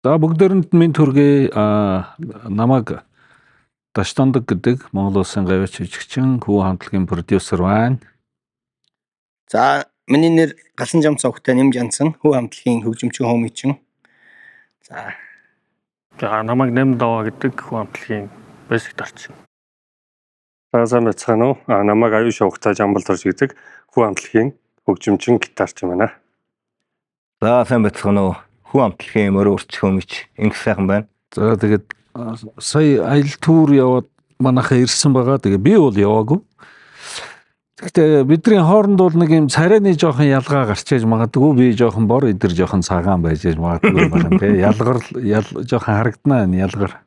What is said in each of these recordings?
За, бүгдээрэнд мэнд хүргэе. Намайг Даштандаг гэдэг Монгол Улсын гавьяач жүжигчин, Хүү хамтлагийн продюсер байна. За, миний нэр Галсан Жам цогтой Нэм Жансан, Хүү хамтлагийн хөгжимчин хөөмичин. За. За, намайг Нэм Даваа гэдэг, Хүү хамтлагийн бас гитарч. За, сайн байцгаана уу? Намайг Аюу Шовготой Жамбал Дорж гэдэг, Хүү хамтлагийн хөгжимчин гитарч байна. За, сайн байцгаана уу? Хүү хамтлагийн морин урч хөөмич Инх сайхан байна. За, тэгээд сая аялал түүр яваад манайхаа ирсэн байгаа. Тэгээ би бол яваагүй. Гэхдээ бидний хооронд бол нэг юм царайны жоохон ялгаа гарч иж магадгүй, би жоохон бор, эдэр жоохон цагаан байж иж магадгүй байна тий. Ялгар ял жоохон харагданаа энэ ялгар.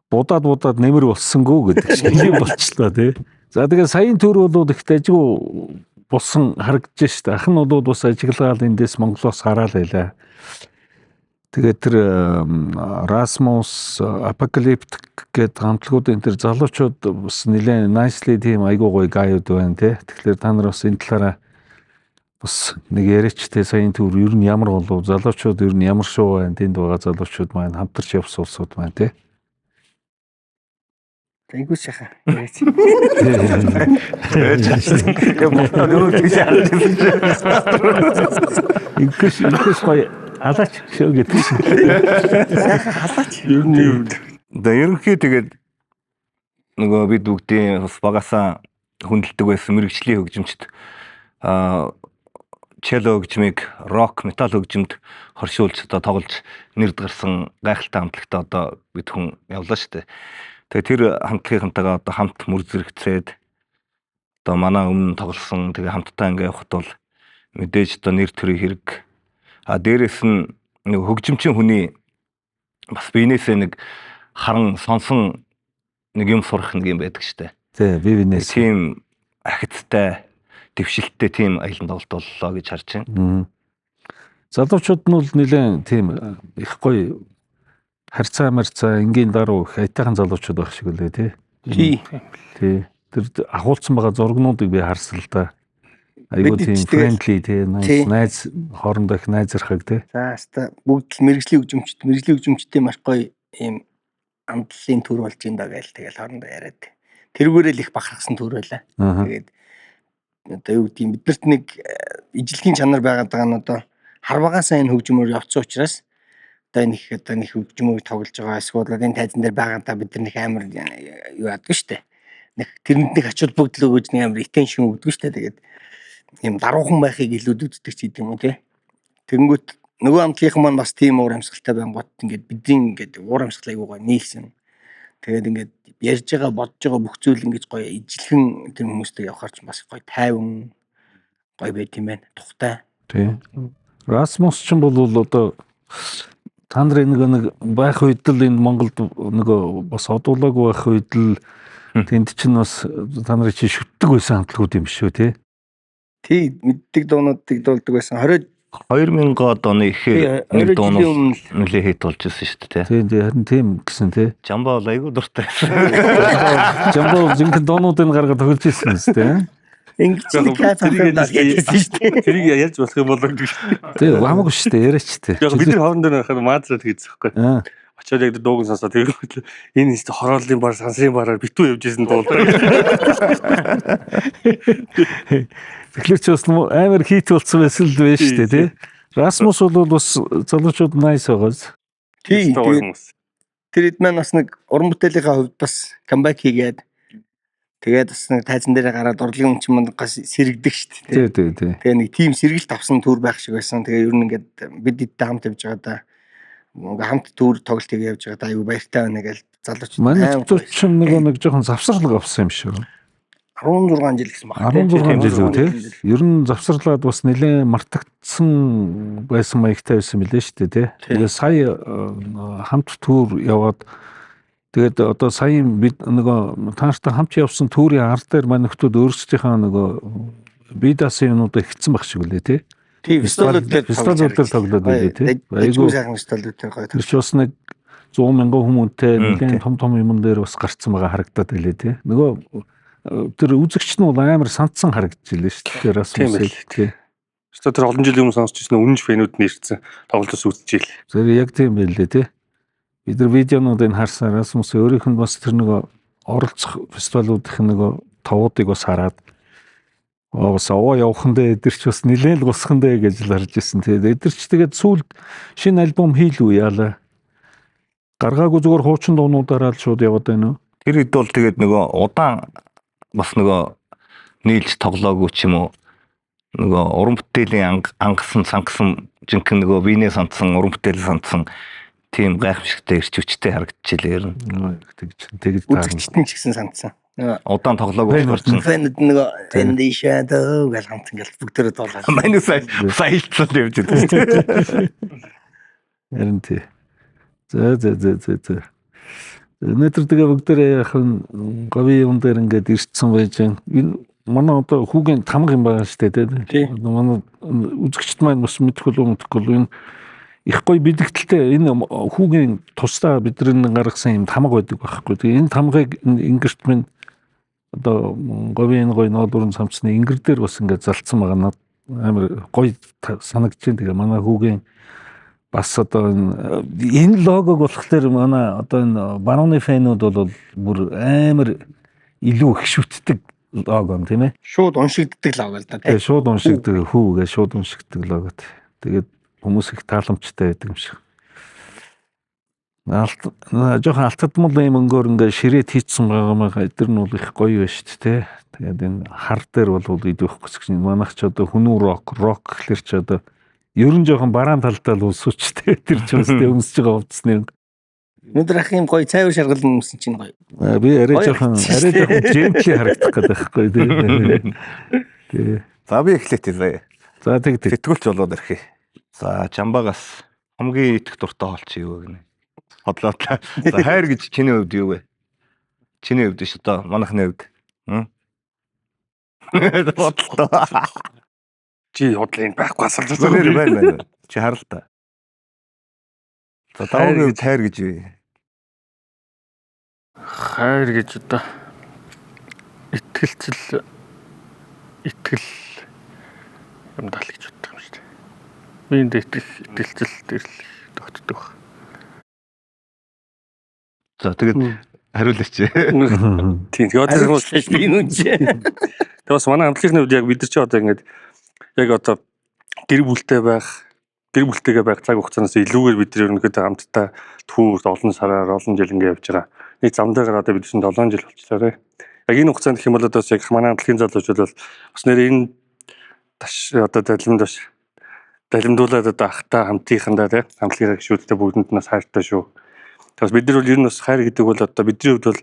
Будаад будаад нэмэр болсонгүй гэдэг шиг юм болчлоо тий. За, тэгээ саяын төр бол их дажгүй болсон харагдаж шít. Ах нь бол бас ажиглаал эндээс Монголоос гараал байлаа. Тэгээд тэр Rasmus, Apocalyptic гэдэг хамтлагуудын тэр залуучууд бас нэлээд nicely тийм айгуу гоё guy ууд байна тий. Тэгэхээр та нар бас энэ талаараа бас нэг яриач те, саяын төр ер нь ямар болов, залуучууд ер нь ямар шуу байна, тэнд байгаа залуучууд маань, хамтарч явсан улсууд маань тий. Айгуу сайхан. Яриач. Тэгээ бодоод өөр тийш харж байсан чинь. Ингэш ингэш гоё алаач шөө гэдэг шиг. Сайхан халаач. Ер нь юу Одоо ерөнхий тэгээд нөгөө бид бүгдийн бас багасаа хүндэлдэг байсан мэргэжлийн хөгжимчд чело хөгжмийг рок, метал хөгжимд хоршуулж одоо тоглож нэр гарсан гайхалтай хамтлагтай одоо бид хүн явлаа шүү дээ. Тэгээ тэр хамтлагийнхантайгаа одоо хамт мөр зэрэгцээд одоо манай өмнө тоглосон, тэгээ хамтдаа ингээ явхад бол мэдээж одоо нэр төрийн хэрэг. А дээрэс нь нэг хөгжимчин хүний бас биенээсээ нэг харан сонсон нэг юм сурах нэг юм байдаг штэ. Тий, би бинээс. Тийм ахицтай, дэвшилттэй тийм аялан тоглолт боллоо гэж харж байна. Залуучууд нь бол нэлээд тийм их гоё харьцаа марцаа, энгийн даруй их аятайхан залуучууд байх шиг үлээ тий. Тий. Тий. Тэр агуулсан байгаа зургнуудыг би харсан л да. Айгуу Бид тийм ч тэгэл- friendly тий, Тий. nice найз хоорондоо их найзархаг тий. За, хаста бүгд л мэргэжлийн хөгжимчд, мэргэжлийн хөгжимчдийн маш гоё ийм амтлын төр болж ин да гээл тэгэл хоорондоо яриад. Тэргүүрээ л их бахархсан төр байлаа. Тэгээд одоо юу гэдгийг биднэрт нэг ижилхэн чанар байгаад байгаа нь одоо харвагаасаа энэ хөгжмөөр явцсан учраас одоо энэ их одоо нэг хөгжмөөр тоглож байгаа эсвэл энэ тайзан дээр байгаадаа бид нар нэг амар юу яадаг штэ. Нэг тэрэнд нэг ач холбогдол өгөөж нэг амар attention өгдөг штэ. Тэгээд ийм даруухан байхыг илүүд үздэг ч гэдэг юм уу те. Тэгэнгүүт нөгөө амтлынхан маань бас тийм уур амьсгалтай байнгут ингээд бидний ингээд уур амьсгал айгуу гоё нийлсэн. Тэгээд ингээд ярьж байгаа, бодож байгаа бүх зүйл ингээд гоё ижилхэн тэр хүмүүстэй явахаар ч бас гоё тайван гоё байт юм байна. Тухтай. Тий. Расмус ч бол одоо та нарын нэг байх үед л энэ Монголд нөгөө бас одуулаагүй байх үед л тэнд чинь бас та нарын чи шүтдэг байсан хамтлагууд юм шүү тий. Тий, мэддэг дуунуудыг дуулдаг байсан. 20 2000-ад оны ихээр 20 нэг жилийн дуунууд өмнө л нэлээ хит болж ирсэн шүү дээ. Тий, тий, харин тийм гэсэн тий. Жамбаа бол айгүй дуртай байсан. Жамбо жинхэнэ дуунуудыг гаргаад тоглож ирсэн юм тий. ингэж нэг кайф авах юм даа гэсэн шүү дээ. Тэрийг ярьж болох юм болоо гэдэг. Тий, хамаагүй шүү дээ, яриач тий. Яг бид нар хоорондоо нарахад маазраад хийсэн байхгүй. Аа. Очоод яг дууг нь сонсоод тэгээд энэ ихтэй хорооллын бар, сансрын бараар битүү явж исэн дуулаа. Тэгэхээр ч бас амар хит болсон байсан л байна шүү дээ тий. Расмус бол бас залуучууд nice байгааз. Тий, Гоё тэгээд хүмүүс. тэр хэд маань бас нэг уран бүтээлийнхаа хувьд бас comeback хийгээд тэгээд бас нэг тайзан дээр гараад урлагийн хүн чинь манд гас сэрэгдэг шүү дээ. Тий, тий, тий. Тэгээ нэг тийм сэргэлт авсан төр байх шиг байсан. Тэгээ ер нь ингээд бид эдтэй хамт явж байгаа да. Ингээ хамт төр тоглолт хийгээ явж байгаа да. Айгу баяртай байна гээл залуучууд Манай амар гоё. ч нөгөө нэг жоохон завсарлага авсан юм шиг. 16 жил гэсэн баг. 16 жил үү тий? жил. Ер нь завсарлаад бас нэлээд мартагдсан байсан маягтай байсан мөлий шүү дээ тий. Тий. Тэгээ сая хамт түүр яваад тэгээд одоо саяын бид нөгөө та нартай хамт явсан түүрийн ар дээр манай нөхдүүд өөрсдийнхөө нөгөө бие даасан юмнуудаа ихсэн байх шиг үлээ тий. Тий, фестивалууд дээр Фестивалууд дээр тоглоод байлээ тий. Айгу сайхан фестивалууд дээр гоё. Тэр чи бас нэг 100 мянган хүмүүнтэй нэлээд Тий. том том юмн дээр бас гарцсан байгаа харагдаад байлээ тий. Нөгөө тэр үзэгч нь бол амар сандсан харагдчихлээ шүү дээ. Тийм Расмусыг байл. тий. Өстө тэр олон жилийн өмнө сонсч ирсэн үнэнч фэнүүд нь ирсэн. Тоглолтоос үзчихэл. Зэрэг яг тийм байлээ тий. Бид нар видеонуудыг харсаар Расмус өөрийнх нь бас тэр нөгөө оролцох фестивалуудын нөгөө товуудыг бас хараад бас овоо явах нь дээр эдэр ч бас нилээн л гусхан дээ гэж л харж ирсэн. Тэгээд эдэр ч тэгээд сүүлд шинэ альбом хийлүү яалаа. Гаргаагүй зүгээр хуучин дуунуудаараа л шууд яваад байна уу? Тэр хэд бол тэгээд нөгөө удаан бас нөгөө нийлж тоглоогүй ч юм уу нөгөө уран бүтээлийн ангасан сангасан жинхэнэ нөгөө биенээ сандсан уран бүтээлээ сандсан тийм гайхамшигтай эрч хүчтэй харагдчихлээ ер нь. Тэгж тэгж таарна. Үзэгчд нь ч гэсэн сандсан. Нөгөө Удаан тоглоогүй болохоор чинь фэнүүд нөгөө in the shadow гэж хамт ингээл бүгдээрээ дуулаад. манай сая саялцсан явж байдаг. Харин тий. За за за за за. Өнөөдөр тэгээ бүгдээрээ яхан говийн юм дээр ингээд ирсэн байж байна. Энэ манай одоо хүүгийн тамга юм байгаа шүү дээ тий. Манай үзэгчд маань бас мэдэх болов мэдэхгүй болов энэ их гоё бэлэгдэлтэй энэ хүүгийн тусдаа бидний гаргасан юм тамга байдаг байхгүй. Тэгээ энэ тамгыг ингэрт минь одоо говийн энэ гоё ноолуурын самцны ингэр дээр бас ингээд залцсан байгаа над амар гоё санагдаж байна. Тэгээ манай хүүгийн бас одоо энэ логог болохоор манай одоо энэ барууны фэнүүд бол бүр амар илүү их шүтдэг лого юм тийм ээ. Шууд уншигддаг лого л да Тэгээ шууд уншигдаг хүү гэж шууд уншигдаг лого. Тэгээд хүмүүс их тааламжтай байдаг юм шиг. Алт жоохон алтадмал юм өнгөөр ингээ ширээт хийцэн байгаа маа эдэр нь бол их гоё байна шүү дээ. Тэгээд энэ хар дээр бол идэх гэж манайх ч одоо хүнүү рок рок гэхэлэр ч одоо ер нь жоохон бараан талдаа л үлсүүч те тэр ч бас тэ өмсөж байгаа хувцсны. Өнөөдөр ах юм гоё цайвар шаргал өмсөн чинь гоё. Би арай жоохон арай жоохон gently харагдах гэдэг байхгүй тий. Тий. За би эхлэе заяа. За тэг тэг. Сэтгүүлч болоод ирэхээ. За Чамбагаас хамгийн итгэх дуртай хоол чи юу вэ гинэ? Хотлоо. За хайр гэж чиний хувьд юу вэ? Чиний хувьд биш одоо манайхны хувьд. Бодлоо. Чи худлын байхгүй асуулж Зүгээр байна байна. Чи харал та. За даваагийн хувьд хайр гэж юу? Хайр гэж одоо итгэлцэл итгэл юм даа л гэж боддог юм шүү дээ. Би энд итгэх итгэлцэл дээр л тогтдог баг. За тэгээд хариулаач. Тийм. Тэгээд одоо Би нүн чи. Тэгээд бас манай хамтлагийн хувьд яг бид нар чи одоо ингээд яг одоо гэр бүлтэй байх, гэр бүлтэйгээ байх цаг хугацаанаас илүүгээр бид нар ерөнхийдөө хамтдаа түүр олон сараар олон жил ингээд явж байгаа. Нэг зам дээр гараад бид чинь 7 жил болчихлоо тий. Яг энэ хугацаанд гэх юм бол одоо бас яг манай хамтлагийн залуучууд бол бас нэр энэ таш одоо далимд бас далимдуулаад одоо ахтай хамтынхандаа тий хамтлагийн гишүүдтэй бүгдэнд нь бас хайртай шүү. Тэгээс бид нар бол ер нь бас хайр гэдэг бол одоо бидний хувьд бол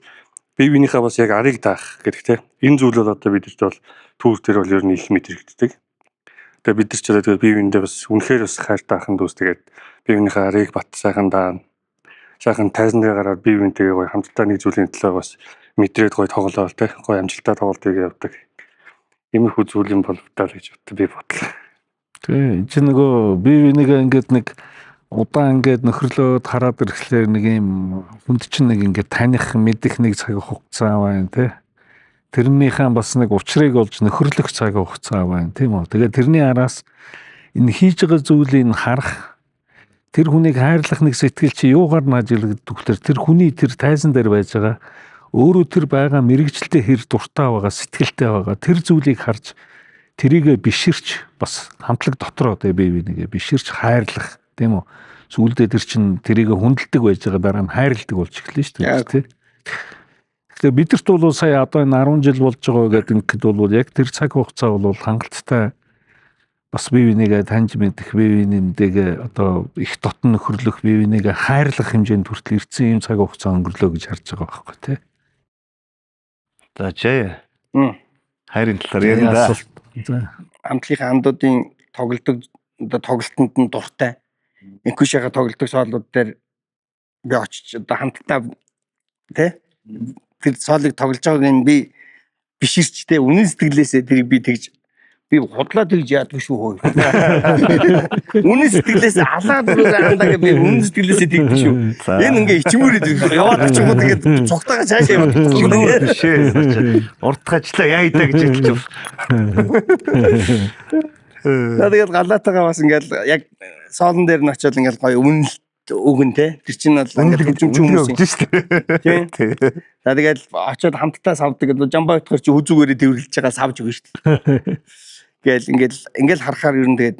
бие биенийхээ бас яг арыг даах гэдэг тий. Энэ зүйл бол одоо бидэрт бол түүр дээр бол ер нь их мэдрэгддэг. Тэгээ бид нар ч одоо тэгээд бие биендээ бас үнэхээр бас хайртай ахын дүүс тэгээд бие биенийхээ арыг бат сайхан даана. Сайхан тайзан дээр гараад бие биентэйгээ гоё хамтдаа нэг зүйлийн төлөө бас мэдрээд гоё тоглоол тий. Гоё амжилттай тоглолтыг явдаг. Иймэрхүү зүйл юм болов таа л гэж бод би бодлоо. Тий, чи нөгөө бие бинийгээ ингээд нэг удаан ингээд нөхөрлөөд хараад ирэхлээр нэг юм хүнд чинь нэг ингээд таних мэдэх нэг цаг хугацаа байна тий. Тэрнийхээ бас нэг учрыг олж нөхөрлөх цаг хугацаа байна тийм үү. Тэгээд тэрний араас энэ хийж байгаа зүйлийг харах тэр хүнийг хайрлах нэг сэтгэл чи юугаар нь ажиглагддаг вэ? Тэр хүний тэр тайзан дээр байж байгаа өөрөө тэр байгаа мэрэгчлээ хэр дуртай байгаа сэтгэлтэй байгаа тэр зүйлийг харж тэрийгэ биширч бас хамтлаг дотроо тэ бие бинийгээ биширч хайрлах тийм үү. Сүүлдээ тэр чин тэрийгэ хүндэлдэг байж байгаа дараа нь хайрладаг болж эхэлнэ шүү дээ тий. Тэгэхээр бидэрт бол сая одоо энэ 10 жил болж байгаа гэдэг ингээд бол яг тэр цаг хугацаа бол хангалттай бас бие бинийгээ таньж мэдэх, бие биенийгээ одоо их дотн нөхөрлөх, бие бинийгээ хайрлах хэмжээнд хүртэл ирсэн юм цаг хугацаа өнгөрлөө гэж харж байгаа байхгүй тий. За чээ. Хайрын талаар ярина да. За. Хамтлагийн андуудын тоглодог одоо тоглолтод нь дуртай. Инкушаага тоглодог соолууд дээр би очиж одоо хамтдаа тий тэр соолыг тоглож байгааг нь би биширч тэ үнэн сэтгэлээсээ тэрийг би тэгж би худлаа тэгж яадаг шүү хөө. Үнэн сэтгэлээсээ алаад зүрх андаа би үнэн сэтгэлээсээ тэгдэг шүү. Энэ ингээ ичмүүрээд яваад очихгоо тэгээд цогтойгоо цаашаа яваад Ичмүүр биш ээ. Урт ажиллаа яа идэ гэж хэлчих. За тэгээд галаатайгаа бас ингээл яг соолон дээр нь очиод ингээл гоё үнэлт өгөн те. Тэр чинь бол ингээл хөгжимчин хүмүүс юм. Өгч шүү дээ. Тийм. За тэгээд очиод хамтдаа савдаг гэдэг жамбаа битгаар чи хүзүүгээрээ дэвэрлэж байгаа савж өгнө шүү дээ. Гээл ингээл харахаар ер нь тэгээд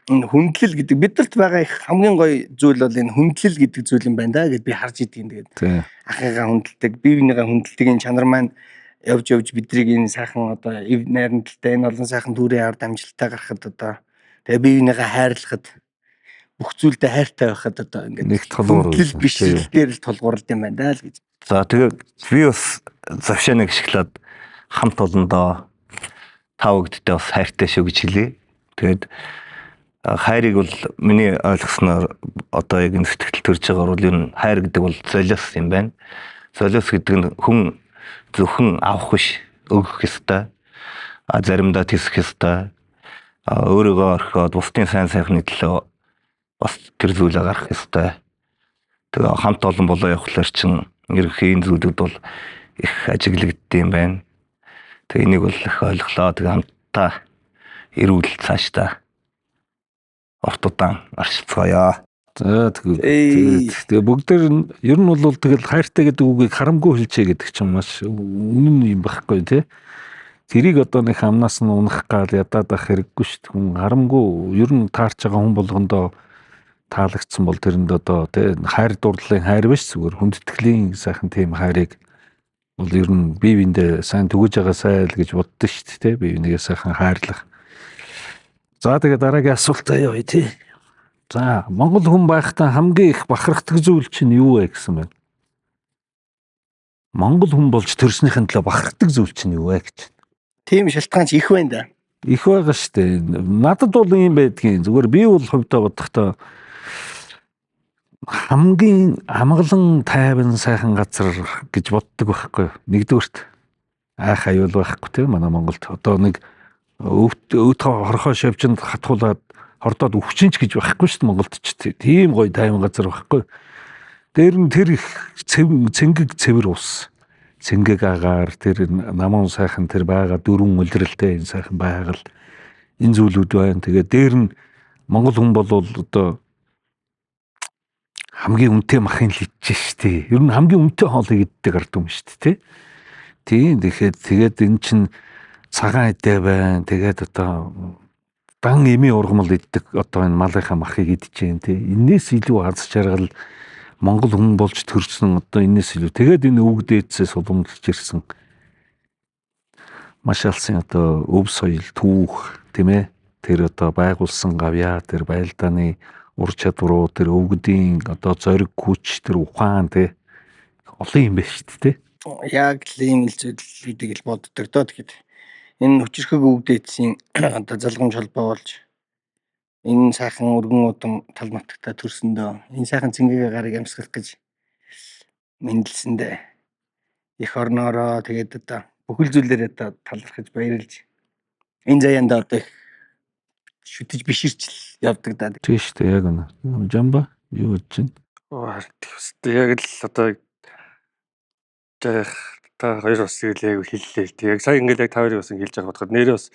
энэ хүндлэл гэдэг бидэрт байгаа их хамгийн гоё зүйл бол энэ хүндлэл гэдэг зүйл юм байна да гэд би харж идэв. Тэгээд ахыгаа хүндэлдэг, бие биенийгээ хүндэлдэг энэ чанар маань явж явж бидрийг энэ сайхан одоо эв найрамдалтай энэ олон сайхан төрийн ард амжилттай гарахад одоо тэгээ бие биенийгээ хайрлахад бүх зүйлдээ хайртай байхад одоо ингээд Нэг тулгуур хүндлэл биш дээр л тулгуурлд юм байна да л гэж. За тэгээ би бас завшааныг ашиглаад хамт олондоо та бүгдтэй бас хайртай шүү гэж хэлье. Тэгээд хайрыг бол миний ойлгосноор одоо яг энэ сэтгэл төрж байгаагаар бол ер нь хайр гэдэг бол золиос юм байна. Золиос гэдэг нь хүн зөвхөн авах биш, өгөх ёстой. А заримдаа тэсэх ёстой. А өөрийгөө орхиод бусдын сайн сайхны төлөө бас тэр зүйлээ гаргах ёстой. Тэгээ хамт олон болоо явхлаар чин ерөнхий энэ зүйлүүд бол их ажиглагддсан юм байна. Тэгээ энийг бол их ойлголоо. Тэгээ хамтдаа эрүүл цаашдаа урт удаан оршилцгоё. За тэгээ бүгдээр нь ер нь бол тэгэл хайртай гэдэг үгийг харамгүй хэлжээ гэдэг чинь маш үнэн юм байхгүй тий. Тэрийг одоо нэг амнаас нь унах гал ядаад ах хэрэггүй шүү дээ. Хүн харамгүй ер нь таарч байгаа хүн болгондоо таалагдсан бол тэрэнд одоо тий хайр дурлалын хайр биш зүгээр хүндэтгэлийн сайхан тийм хайрыг бол ер нь бие биендээ сайн түгэж байгаа сай л гэж боддоо шүү дээ тий. Бие бинийгээ сайхан хайрлах. За тэгээ дараагийн асуултаа явъя тий. За Монгол хүн байхдаа хамгийн их бахархдаг зүйл чинь юу вэ гэсэн байна. Монгол хүн болж төрснийхэн төлөө бахархдаг зүйл чинь юу вэ гэж. Тийм шалтгаан ч их байна да. Их байгаа шүү дээ. Надад бол ийм байдгийн. Зүгээр би бол хувьдаа бодохдоо хамгийн амгалан тайван сайхан газар гэж боддог байхгүй юу. Нэгдүгüрт айх аюул байхгүй тийм манай Монголд. Одоо нэг өвд хорхоо шавжинд хатгуулад хордоод өвчин ч гэж байхгүй шүү дээ Монголд ч тийм гоё тайван газар байхгүй. Дээр нь тэр их цэнгэг цэвэр ус, цэнгэг агаар, тэр намун сайхан тэр байгаа дөрвөн улиралтай энэ сайхан байгаль энэ зүйлүүд байна. Тэгээ дээр нь Монгол хүн бол одоо хамгийн үнэтэй махын л идэж штэ. Ер нь хамгийн үнэтэй хоолыг иддэг ард юм штэ тий. Тийм тэгэхээр тэгээд эн чин цагаан эдээ байна. Тэгээд одоо дан эмийн ургамал иддэг одоо энэ малынхаа махыг идэж जैन тий. Энээс илүү аз жаргал Монгол хүн болж төрсөн одоо энээс илүү. Тэгээд энэ өвөг дээдсээс уламжлж ирсэн маш алсын одоо өв соёл түүх тийм ээ. Тэр одоо байгуулсан гавьяа тэр байлдааны ур чадваруу тэр өвгдийн одоо зориг хүч тэр ухаан тий. Олон юм байна шүү дээ тий. Яг л ийм л зүйл гэдэг л боддог доо тэгэхэд энэ хүчирхэг өвгдээдсийн одоо залгамж холбоо болж энэ сайхан өргөн удам тал нутагта төрсөндөө энэ сайхан цэнгэгээ гарыг амьсгалах гэж мэндэлсэндээ их орноороо тэгээд одоо бүхэл зүйлээрээ одоо талархаж баярлж энэ заяанда одоо их шүтэж биширч л явдаг да. Тийм шүү дээ яг үнэ. Жамба юу гэж чинь? Харин яг л одоо та хоёр бас тэгэл яг хэллээ л дээ. Яг сая ингээл яг та хоёрыг бас ингэ хэлж байгаа бодоход нэрээ бас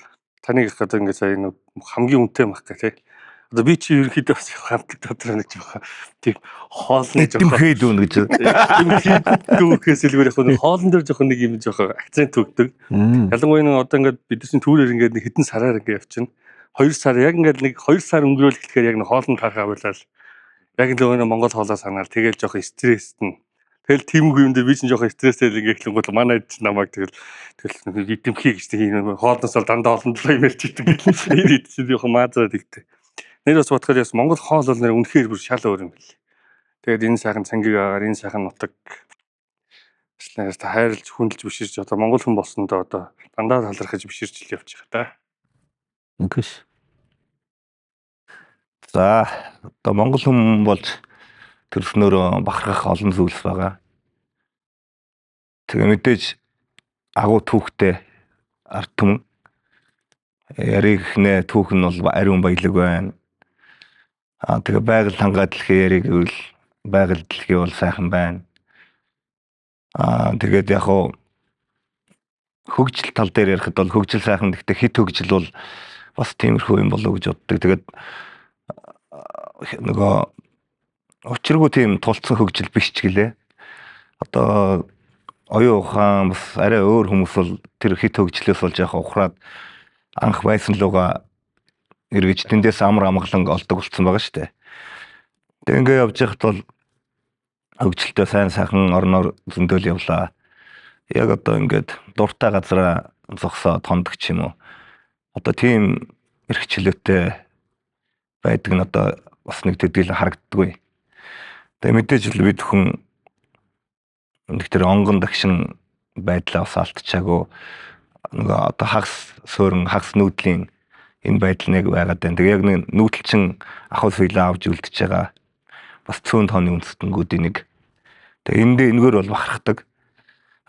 таныг их одоо ингээ сая нэг хамгийн үнэтэй мах гэх тий. Одоо би чи ерөнхийдөө бас хамтлаг дотор нэг жоохон тийм хоолны жоохон Дэмхээд үүнэ гэж. дэмхээд дүүхээс илүүгээр яг нэг хоолн дээр жоохон нэг юм жоохон акцент өгдөг. Ялангуяа нэг одоо ингээд бид нар чинь түүрээр ингээд нэг хэдэн сараар ингээд явчихна. 2 сар яг ингээд нэг 2 сар өнгөрөөл эхлэхээр яг нэг хоолнд харахаа болол яг л нөгөө Монгол хоолоо санаал тэгэл жоохон стресстэн. Тэгэл тиймгүй юм дээр би чинь жоохон стресстэй л ингээд эхлэнгүүт манай чинь намайг тэгэл тэгэл идэмхий гэж тийм хоолноос бол дандаа олон талаа юм ярьж идэг. Энэ ид чинь жоохон маазаад игтэй. Нэр бас бодохоор яс Монгол хоол бол нэр үнэхээр бүр шал өөр юм бэл. Тэгээд энэ сайхан цангийг агаар энэ сайхан нутаг бас хайрлж хүндэлж биширч одоо монгол хүн болсондоо одоо дандаа талархаж биширч л явж байгаа та. Ингээш. За одоо монгол хүн болж төрснөөрөө бахархах олон зүйлс байгаа. Тэгээ мэдээж агуу түүхтэй ард түмэн яриг ихнэ түүх нь бол ариун баялаг байна. Аа тэгээ байгаль хангаа дэлхий яриг гэвэл байгаль дэлхий бол сайхан байна. Аа тэгээд яг хуу хөгжил тал дээр ярихад бол хөгжил сайхан гэхдээ хит хөгжил бол Бас тиймэрхүү юм болов уу гэж боддог. Тэгээд нөгөө учиргүй тийм тулцсан хөгжил биш ч гэлээ. Одоо оюун ухаан бас арай өөр хүмүүс бол тэр хит хөгжлөөс болж яхаа ухраад анх байсан луга эргэж тэндээс амар амгалан олдог болсон байгаа шүү дээ. Тэгээ ингээ явж байхад бол хөгжилтэй сайн сайхан орноор зөндөл явлаа. Яг одоо ингээд дуртай газараа зогсоо тондог ч юм уу. Одоо тийм эрх чөлөөтэй байдаг нь одоо бас нэг төдийл харагддаггүй. Тэгээ мэдээж л бид хүн нэг тэр онгон дагшин байдлаа бас алдчихаагүй, нөгөө одоо хагас суурин хагас нүүдлийн энэ байдал нэг байгаад байна. Тэгээ яг нэг нүүдэлчин ахуй соёлоо авч үлдчихэж байгаа бас цөөн тооны үндэстнгүүдийн нэг. Тэгээ энд энэгээр бол бахархдаг.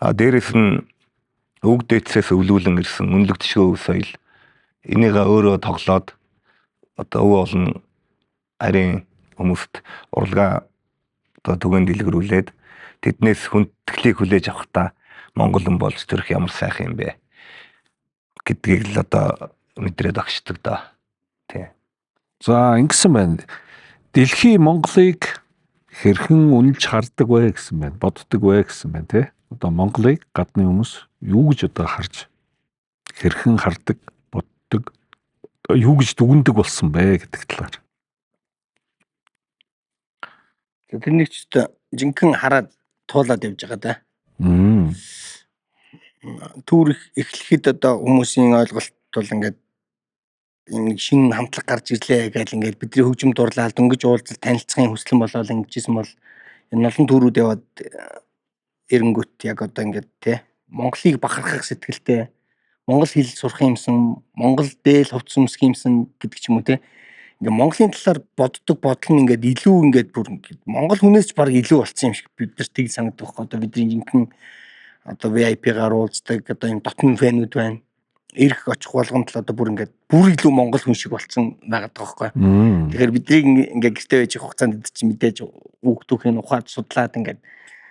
А дээрэс нь өвөг дээдсээс өвлүүлэн ирсэн үнэлэгдэшгүй өв соёл энийгээ өөрөө тоглоод одоо өв олон арийн хүмүүст урлагаа одоо түгээн дэлгэрүүлээд тэднээс хүндэтгэлийг хүлээж авахдаа Монгол хүн болж төрөх ямар сайхан юм бэ гэдгийг л одоо мэдрээд огшдог доо. Тий. За, ингэсэн байна. Дэлхий Монголыг хэрхэн үнэлж хардаг вэ гэсэн байна. Боддог вэ гэсэн байна, тий. Одоо Монголыг гадны хүмүүс юу гэж одоо харж, хэрхэн хардаг, боддог, одоо юу гэж дүгнэдэг болсон бэ гэдэг талаар. Тэр нэг ч өстө жинхэнэ хараад туулаад явж байгаа да. Түүр эхлэхэд одоо хүмүүсийн ойлголт бол ингээд энэ нэг шинэ хамтлаг гарч ирлээ гэж ингээд бидний хөгжим дурлал дөнгөж уулзал танилцахын хүслэн болоод ингэжсэн бол энэ олон түүрүүд яваад эренгүүт яг одоо ингээд те Монголыг бахархах сэтгэлтэй, Монгол хэл сурах юмсан, Монгол дээл хувцас өмсөх юмсан гэдэг ч юм уу те. Ингээ Монголын талаар боддог бодол нь ингээд илүү ингээд бүр ингээд Монгол хүнээс ч баг илүү болсон юм шиг бид нар тийг санагдах байхгүй. Одоо бидний жинхэнэ одоо VIP-гаар уулздаг одоо юм дотн фэнүүд байна. Ирэх очих болгонд л одоо бүр ингээд бүр илүү Монгол хүн шиг болсон байгаад байгаа байхгүй. Тэгэхээр бидний ингээд гэртээ байж хугацаанд бид чинь мэдээж хүүхдүүхийн ухаад судлаад ингээд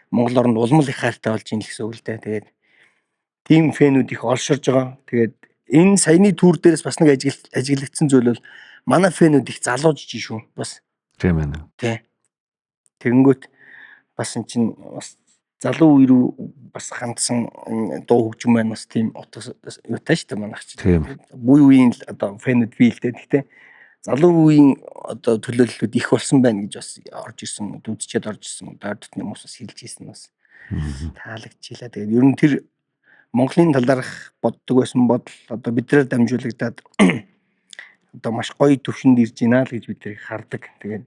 Монгол оронд улмал их хайртай болж ийн л гэсэн үг л дээ. Тэгээд тийм фэнүүд их олширж байгаа. Тэгээд энэ саяны түүр дээрээс бас нэг ажиглагдсан зүйл бол манай фэнүүд их залуужж шүү. Бас. Тийм байна. Тий. Тэгэнгүүт бас эн чинь бас залуу үе рүү бас хандсан дуу хөгжим маань бас тийм утга юутай шүү дээ манайх чинь. Буй үеийн л одоо фэнүүд бий л дээ. Гэхдээ залуу үеийн одоо төлөөллүүд их болсон байна гэж бас орж ирсэн, үзчихэд орж ирсэн одоо дотны хүмүүс бас хэлж ирсэн бас таалагдчихлаа. Тэгээд ер нь тэр Монголын талаарх боддог байсан бодол одоо бидрээр дамжуулагдаад одоо маш гоё төвшөнд ирж байна л гэж бид нэр хардаг. Тэгээд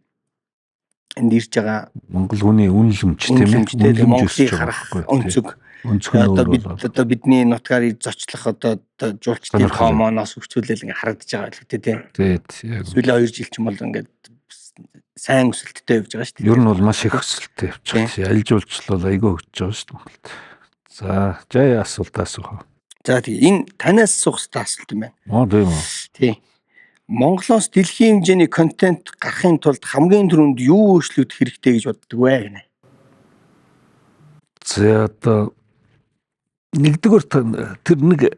энд ирж байгаа Монгол хүний үнэлэмж тийм ээ. Монголыг харах өнцөг. Өнцөг нь одоо бид одоо бидний нутгаар зочлох одоо жуулчдын тоо моноос үрцүүлэл ингээ харагдаж байгаа л үү тийм. Тийм. Сүүлийн 2 жил ч юм бол ингээд сайн өсөлттэй явж байгаа шүү дээ. Ер нь бол маш их өсөлттэй явж байгаа. Аль жуулчлал бол айгүй хөгжиж байгаа шүү дээ Монголд. За, жаа асуулт асуух. За тий, энэ танаас асуух хэрэгтэй асуулт юм байна. Оо тийм үү. Тий. Монголоос дэлхийн хэмжээний контент гарахын тулд хамгийн түрүүнд юу өөрчлөгдөх хэрэгтэй гэж боддог вэ гэнэ? За одоо нэгдүгээр тэр нэг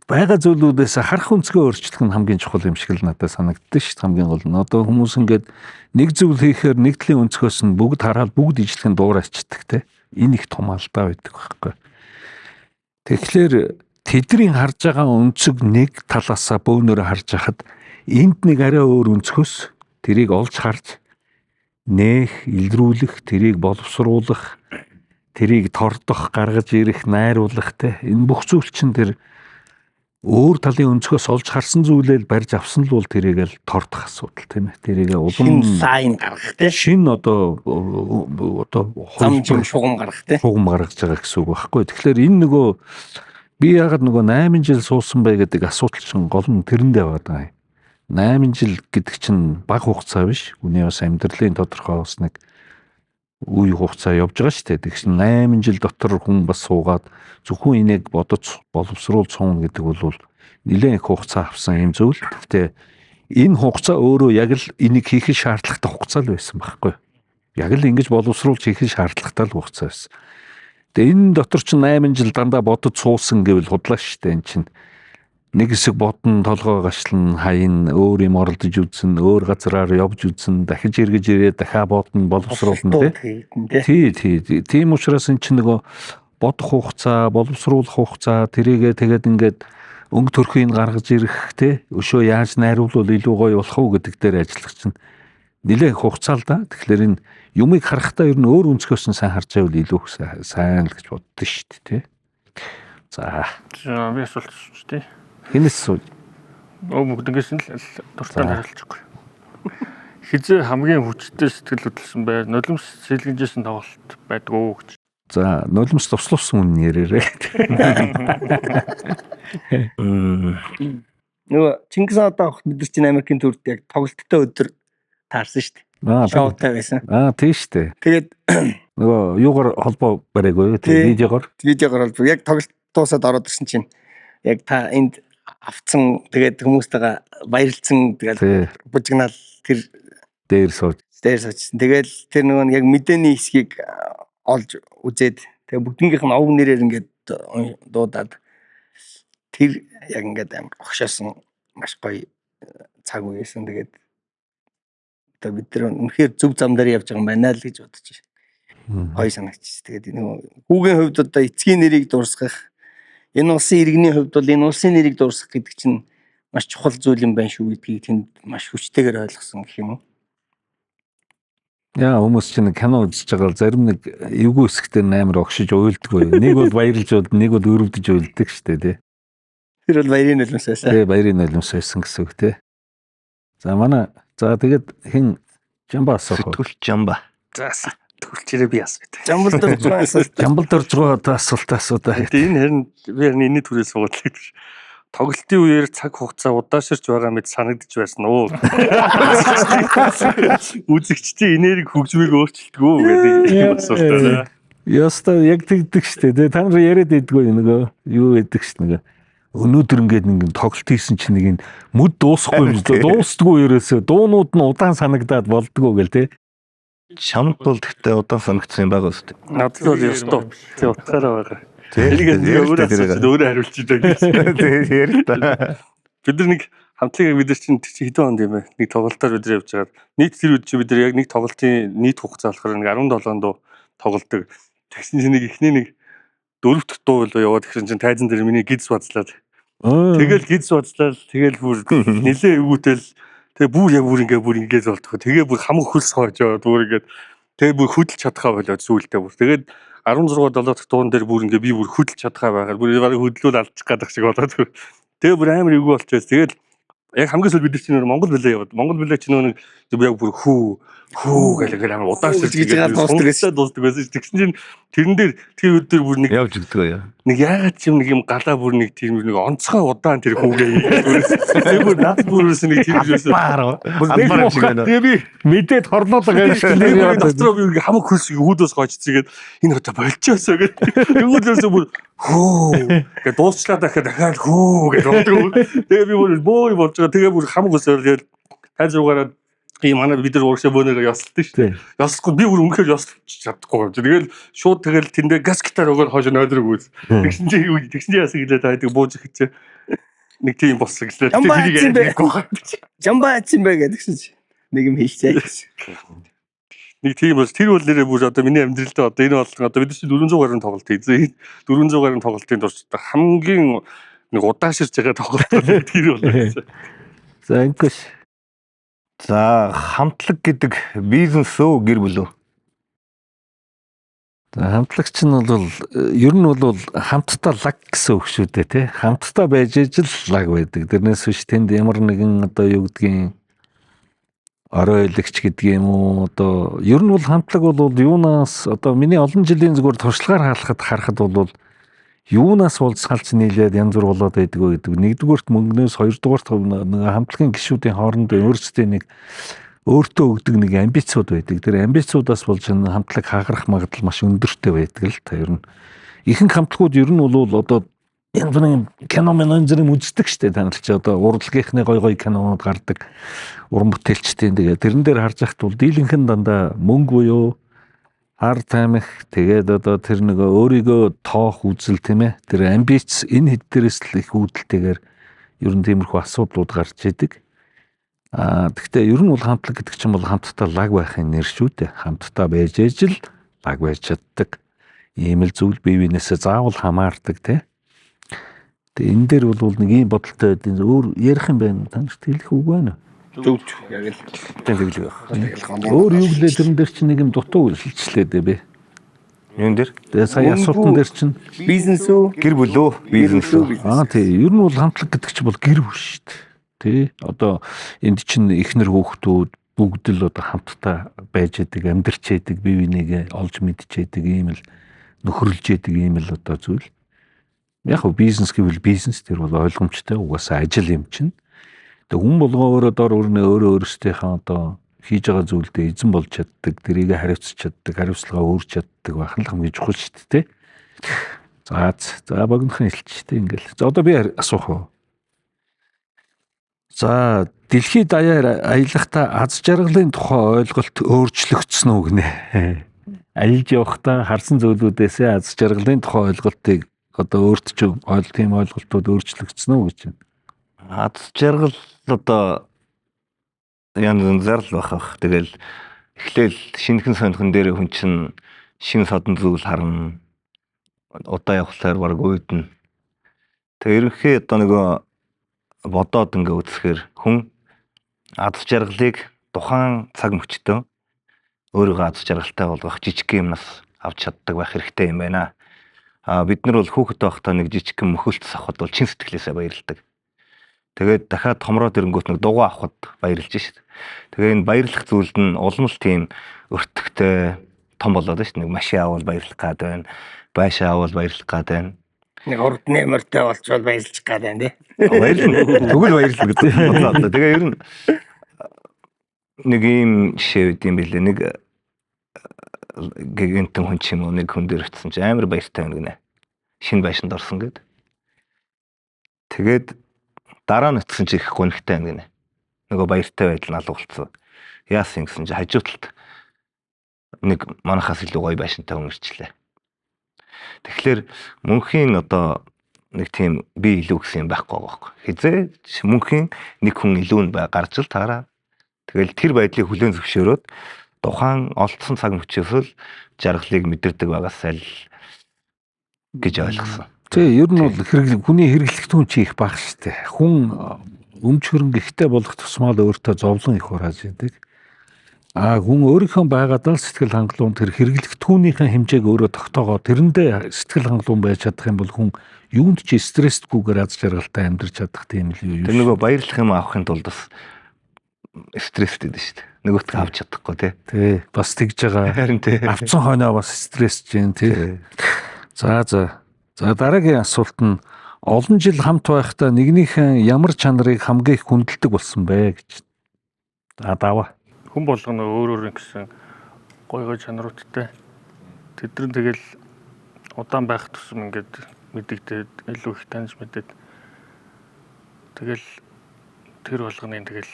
байгаа зүйлүүдээс харах өнцгөө өөрчлөх нь хамгийн чухал юм шиг л надад санагддаг шүү дээ, хамгийн гол нь. Одоо хүмүүс ингээд нэг зүйл хийхээр нэг төрлийн өнцгөөс нь бүгд хараад бүгд ижлэх нь дуурайчдаг те. Энэ их том алдаа байдаг байхгүй. Тэгэхээр тэдний харж байгаа өнцөг нэг талаасаа бөөнөрөө харж хахад энд нэг арай өөр өнцгөөс тэрийг олж харж нээх, илрүүлэх, тэрийг боловсруулах, тэрийг тордох, гаргаж ирэх, найруулах те. Энэ бүх зүйл чинь тэр өөр талын өнцгөөс олж харсан зүйлээ л барьж авсан л бол тэрийг л тордох асуудал тийм ээ. Тэрийг улам шинэ лайн гаргах те. Шинэ одоо зам жим шугам гаргах те. Шугам гаргаж байгаа гэсэн үг байхгүй. Тэгэхээр энэ нөгөө би яагаад нөгөө 8 жил суусан бэ гэдэг асуудал чинь гол нь тэрэндээ байгаа юм. 8 жил гэдэг чинь бага хугацаа биш. Хүний бас амьдралын тодорхой бас нэг үе хугацаа явж байгаа шүү дээ. Тэгсэн 8 жил дотор хүн бас суугаад зөвхөн энийг бодож боловсруул сууна гэдэг бол нэлээд их хугацаа авсан юм зүйл. Гэхдээ энэ хугацаа өөрөө яг л энийг хийх шаардлагатай хугацаа л байсан байхгүй. Яг л ингэж боловсруулж хийх шаардлагатай л хугацаа байсан. Тэгээ энэ дотор чинь 8 жил дандаа бодож суусан гэвэл худлаа шүү дээ энэ чинь. Нэг хэсэг бодно, толгой гашлан, хаян, өөр юм оролдож үзэн, өөр газраар явж үзэн, дахиж эргэж ирээд дахиад бодно, боловсруулна тий. Тий, Тий, тий. Тийм учраас эн чинь нөгөө бодох хугацаа, боловсруулах хугацаа тэрийгээ тэгээд ингээд өнгө төрхийг гаргаж ирэх тий. Өшөө яаж найруулвал илүү гоё болох уу гэдэг дээр ажиллах чинь нэлээд хугацаа л да. Тэгэхээр энэ юмыг харахтаа ер нь өөр өнцгөөс нь сайн харж байвал илүү сайн л гэж боддоо шүү дээ тий. За. За би асуулт асууж тий. Хинээс сууж. Өө бүгднгээс нь л дуртай харилцахгүй. Хизээ хамгийн хүчтэй сэтгэл хөдлөсөн бай. Нулимс сэлгэнжсэн тоглолт байдгүй гэж. За, нулимс туслуулсан хүн ярээрээ. Нөгөө Чингис хаан одоо бид нар чинь Америкийн төрд яг тоглолттой өдөр таарсан шүү дээ. Шоутай байсан. Аа, тийм шүү дээ. Тэгээд нөгөө юугаар холбоо бариагүй юу? Тийм видеогоор. Видеогоор холбоо. Яг тоглолт дуусаад ороод ирсэн чинь яг та энд авцсан тэгээд хүмүүстэйгээ баярлцсан тэгээд бужигнаал тэр дээр сууж дээр суужсэн. Тэгээд тэр нөгөө яг мэдээний хэсгийг олж үзээд тэгээд бүгднгийнх нь овг нэрээр ингээд дуудаад тэр яг ингээд амар огшоосон маш гоё цаг үе байсан. Тэгээд одоо бид нар үнэхээр зөв зам дээр явж байгаа юм байна л гэж бодож байна. Гоё санагдчих. Тэгээд нөгөө хүүгийн хувьд одоо эцгийн нэрийг дурсгах, энэ улсын иргэний хувьд бол энэ улсын нэрийг дурсгах гэдэг чинь маш чухал зүйл юм байна шүү гэдгийг тэнд маш хүчтэйгээр ойлгосон гэх юм уу. Яа, хүмүүс чинь кино үзэж байгаа зарим нэг эвгүй хэсэгтэр амар огшиж уйлдаггүй. Нэг бол баярлж уйлд, нэг бол өрөвдөж уйлдаг шүү дээ, тий. Тэр бол баярын нулимс байсан. Тий, баярын нулимс байсан гэсэн үг, тий. За манай за тэгээд хэн Жамба асуух. Сэтгүүлч Жамба. За сэтгүүлчээрээ би асууя. Жамбал дөржгоо асуулт. Жамбал дөржгоо одоо асуулт асуудаа. Тэгээд энэ харин би харин энэний түрээс суугаад л. Тоглолтын үеэр цаг хугацаа удааширч байгаа мэт санагдаж байсан уу? Үзэгчдийн энерги хөгжмийг өөрчилдөг үү гэдэг юм асуулт байна. Яста яг тэгдэг штэ. Тэгээ та нар яриад идэггүй нөгөө юу гэдэг ш нөгөө өнөөдөр ингээд нэг тоглолт хийсэн чинь нэг мөд дуусахгүй юм дуустдаггүй ерөөсөө дуунууд нь удаан санагдаад болдгоо гэл те. Чамд бол гэхдээ удаан санагдсан юм байгаа үст. Надад бол ёстой. Тэг утгаараа байгаа. Энийг өөрөө асууж өөрөө хариулчих даа гэж. Тэг ярил та. Бид нар нэг хамтлагийг бид нар чинь хэдэн онд юм бэ? Нэг тоглолтоор бид нар явж байгаад нийт тэр үед чинь бид нар яг нэг тоглолтын нийт хугацаа болохоор нэг 17 дуу тоглолдог. Тэгсэн чинь нэг эхний нэг дөрөв дэх дуу л яваад тэгсэн чинь тайзан дээр миний гиз базлаад. Тэгэл гиз базлаад тэгэл бүр нилээ эвгүүтэл тэгээ бүр яг бүр ингээ бүр ингээ болтгоо. Тэгээ бүр хамаг хөлс хойж яваад бүр ингээ тэгээ бүр хөдөлж чадхаа болоод сүултээ бүр. Тэгээд 16 7 дахь дуун дээр бүр ингээ би бүр хөдөлж чадхаа байгаад бүр бараг хөдлүүл алдчих гадах шиг болоод. Тэгээ бүр амар эвгүй болчихсон. Тэгэл яг хамгийн сүүл бид нар чинь Монгол билээ яваад. Монгол билээ чинь нэг яг бүр хүү хүү гэл ингээл амар удаашрч гэж байгаа дуустдаг байсан. Дуустдаг байсан. Тэгсэн чинь тэрэн дээр тэр өдөр бүр нэг явж өгдөг яа. Нэг яагаад ч юм нэг юм галаа бүр нэг тийм нэг онцгой удаан тэр хүүгээ. Тэр бүр над бүрээс нэг тийм юусэн. Албаар шиг байна. Тэгээ би мэдээд хорлоолоо гэж тэр дотроо би ингээ хамаг хөлс хүүдөөс гойж цэгээд энэ одоо болчихосоо гэх. Тэгвэл бүр хөө гэж дуусчлаа дахиад дахиад хөө гэж болдог. Тэгээ би бүр бөө болж байгаа. Тэгээ бүр хамаг хөлсөөр тэгэл тайз руугаараа ийм манай бид нар урагшаа бөөнөрөө ёсолтой шүү дээ. Ёслохгүй би бүр үнэхээр ёслож чадахгүй юм. Тэгэл шууд тэгэл тэндээ газ гитар өгөөр хойш нойлрог үз. Тэгсэн чинь юу тэгсэн чинь яасан гэлээ та гэдэг бууж ихчээ. Нэг тийм болсон гэслээ. Тэр тэрийг Жамба атсан бэ гэдгсэн чинь нэг юм хэлцээ гэсэн. Нэг тийм бол тэр бол нэрээ бүр одоо миний амьдралдаа одоо энэ бол одоо бид нар чинь 400 гаруй тоглолт хийзээ. 400 гаруй тоглолтын турш одоо хамгийн нэг удааширч байгаа тоглолт тэр бол байсан. За ингэш. За хамтлаг гэдэг бизнес үү гэр бүл үү? За хамтлагч нь бол ер нь бол хамтдаа лаг гэсэн үг шүү дээ тий. Хамтдаа байж ижил лаг байдаг. Тэрнээс биш тэнд ямар нэгэн одоо юу гэдгийг орой илэгч гэдэг юм уу одоо ер нь бол хамтлаг бол юунаас одоо миний олон жилийн зүгээр туршлагаар харахад харахад бол юунаас бол салж нийлээд янз бүр болоод байдаг вэ гэдэг. Нэгдүгээрт мөнгнөөс, хоёрдугаарт хамтлагийн гишүүдийн хооронд өөрсдийн нэг өөртөө өгдөг нэг амбицууд байдаг. Тэр амбицуудаас болж энэ хамтлаг хагарах магадлал маш өндөртэй байдаг л та ер нь. Ихэнх хамтлагууд ер нь бол одоо янз бүрийн кино мэн зэрэг үздэг штэ та нар чи одоо урлагийнхны гой гой кинонууд гардаг уран бүтээлчдийн тэгээ тэрэн дээр харж байхад бол дийлэнх нь дандаа мөнгө буюу хар тамхи тэгээд одоо тэр нэг өөрийгөө тоох үзэл тийм ээ тэр амбиц энэ хэд дээрээс л их үүдэлтэйгээр Ер нь тиймэрхүү асуудлууд гарч идэг. Аа тэгтээ ер нь бол хамтлаг гэдэг чинь бол хамтдаа лаг байхын нэр шүү дээ. Хамтдаа байж ээж л лаг байж чаддаг. Ийм л зүйл бие биенээсээ заавал хамаардаг тий. Тэгээ энэ дээр бол нэг ийм бодолтой байдیں۔ Өөр ярих юм байна. Та нарт хэлэх үг байна уу? Зөв яг л Тийм тэглэг байх. тэгэл Өөр юу гэлээ тэрэн дээр чинь нэг юм дутуу хэлчлээ дээ би. Юун дээр? Тэгээ сая асуултан дээр чинь бизнес үү? Гэр бүл үү? Бизнес үү? аа тий ер нь бол хамтлаг гэдэг чинь бол гэр бүл шүү дээ. Тий одоо энд чинь эхнэр хүүхдүүд бүгд л одоо хамтдаа байж идэг, амьдарч идэг, бие бинийгээ олж мэдж идэг ийм л нөхөрлөж идэг ийм л одоо зүйл. Яг хөө бизнес гэвэл бизнес тэр бол ойлгомжтой угаасаа ажил юм чинь. Тэгээ хүн болгон өөрөө дор өрнө өөрөө өөрсдийнхээ одоо хийж байгаа зүйлдээ эзэн болж чаддаг, тэрийг хариуцж чаддаг, хариуцлага өөрч чаддаг байх нь л хамгийн чухал шүү дээ. За за богинохон хэлчихтэй ингээл. За одоо би асуух уу. За дэлхийд даяар аялахдаа аз жаргалын тухай ойлголт өөрчлөгдсөн үү гинэ. Аялж явахдаа харсан зүйлүүдээсээ аз жаргалын тухай ойлголтыг одоо өөрт чинь ойл тийм ойлголтууд өөрчлөгдсөн үү гэж байна. Аз жаргал одоо янз янзаар л байх ах. Тэгэл эхлээл шинэхэн сонирхон дээр хүн чинь шин содон зүйл харна. Удаа явхлаар баг уйдна. Тэгээ ерөнхий одоо нөгөө бодоод ингээ үзэхээр хүн аз жаргалыг тухайн цаг мөчтөө өөрийгөө аз жаргалтай болгох жижиг юмнаас авч чаддаг байх хэрэгтэй юм байна. А бид нар бол хүүхэд байхдаа нэг жижигхэн мөхөлт савхад бол чин сэтгэлээсээ баярлдаг. Тэгээд дахиад томроод ирэнгүүт нэг дугуй авахд баярлж шít. Тэгээ энэ баярлах зүйлд нь улам л тийм өртөгтэй том болоод шít. Нэг машин авал баярлах гад байна. Байшаа авал баярлах гад байна. Нэг урдны морьтой болчвол баярлж гад байна тий. Баярлна. Тэгвэл баярлна гэдэг бодлоо. Тэгээ ер нь нэг ийм жишээ байд юм билээ. Нэг гигантэн хүн ч юм уу нэг хүн дээр очисон чи амар баяртай байна гинэ. Шинэ байшинд орсон гэд. Тэгээд дараа нь очисон чи их гонхтой байна гинэ. Нөгөө баяртай байдал нь алга болцсон. Яасан гэсэн чи хажуу талд нэг манахаас илүү гоё байшинтай хүн ирчлээ. Тэгэхээр мөнхийн одоо нэг тийм би илүү гэсэн юм байхгүй байгаа байхгүй. Хизээ мөнхийн нэг хүн илүү нь бай гарч л таараа. Тэгэл тэр байдлыг хүлээн зөвшөөрөөд тухайн олдсон цаг мөчөөс л жаргалыг мэдэрдэг байгаас аль гэж ойлгосон. Тий, ер нь бол хэрэг хүний хэрэглэгдэхүүн чи их бага шүү дээ. Хүн өмч хөрөнгө ихтэй болох тусмаа л өөртөө зовлон их хурааж идэг. А хүн өөрийнхөө байгаадаа л сэтгэл хангалуун тэр хэрэглэгдэхүүнийхээ хэмжээг өөрөө тогтоогоо тэрэндээ сэтгэл хангалуун байж чадах юм бол хүн юунд ч стрессгүйгээр аз жаргалтай амьдарч чадах тийм л юу. Тэр нөгөө баярлах юм авахын тулд бас стресстэй дээ шүү дээ. Нөгөөтгөө авч чадахгүй тий. Тий, бас тэгж байгаа. Харин тий. Авцсан хойноо бас стресс чинь тий. За за. За дараагийн асуулт нь олон жил хамт байхдаа нэгнийхэн ямар чанарыг хамгийн их хүндэлдэг болсон бэ гэж. За даваа. Хүн болгоно өөр өөр гэсэн гой гой чанаруудтай. Тэд нар тэгэл удаан байх тусам ингээд мэдэгдээд илүү их таньж мэдээд тэгэл тэр болгоны тэгэл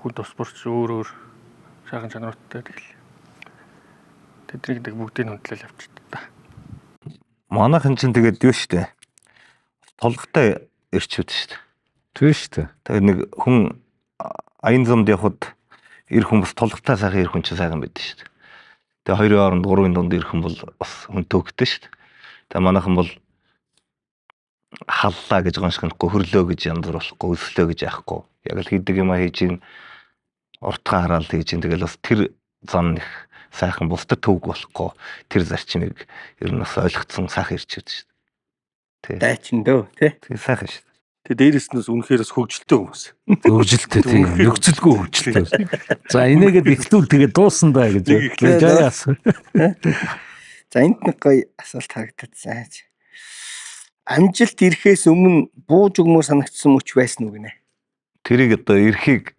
хүн тус бүрч өөр өөр сайхан чанаруудтай тэгэл тэднийг нэг бүгдийг хүндлэл явчихдаг та. Манайхан чинь тэгээд юу шүү дээ. Толготой ирчүүд шүү дээ. Тийм шүү дээ. Тэгээд нэг хүн аян замд явхад эр хүн бас толготой сайхан эр хүн чинь сайхан байдаг шүү дээ. Тэгээ хоёрын хооронд гурвын дунд эр хүн бол бас хүн төгтөө шүү дээ. Тэгээ манайхан бол халлаа гэж гоншгонохгүй, хөрлөө гэж янзруулахгүй, өслөө гэж яахгүй. Яг л хийдэг юм а хийж ин уртхан хараал хийж ин тэгэл бас тэр зам их сайхан бусдад төвг болохгүй тэр зарчмыг ер нь бас ойлгоцсон сайхан ирчүүд шүү дээ. Дайчин дөө тий. Тэгээ сайхан шүү дээ. Тэгээ дээрэс нь бас үнэхээр бас хөгжилтэй хүмүүс. Хөгжилтэй тийм нөхцөлгүй хөгжилтэй. За энийгээд ихлүүл тэгээд дуусан даа гэж. Нэг эхлэв. Жаяас. За энд нэг гоё асуулт харагдсан. Амжилт ирэхээс өмнө бууж өгмөр санагдсан мөч байсан уу гинэ? Тэрийг одоо эрхийг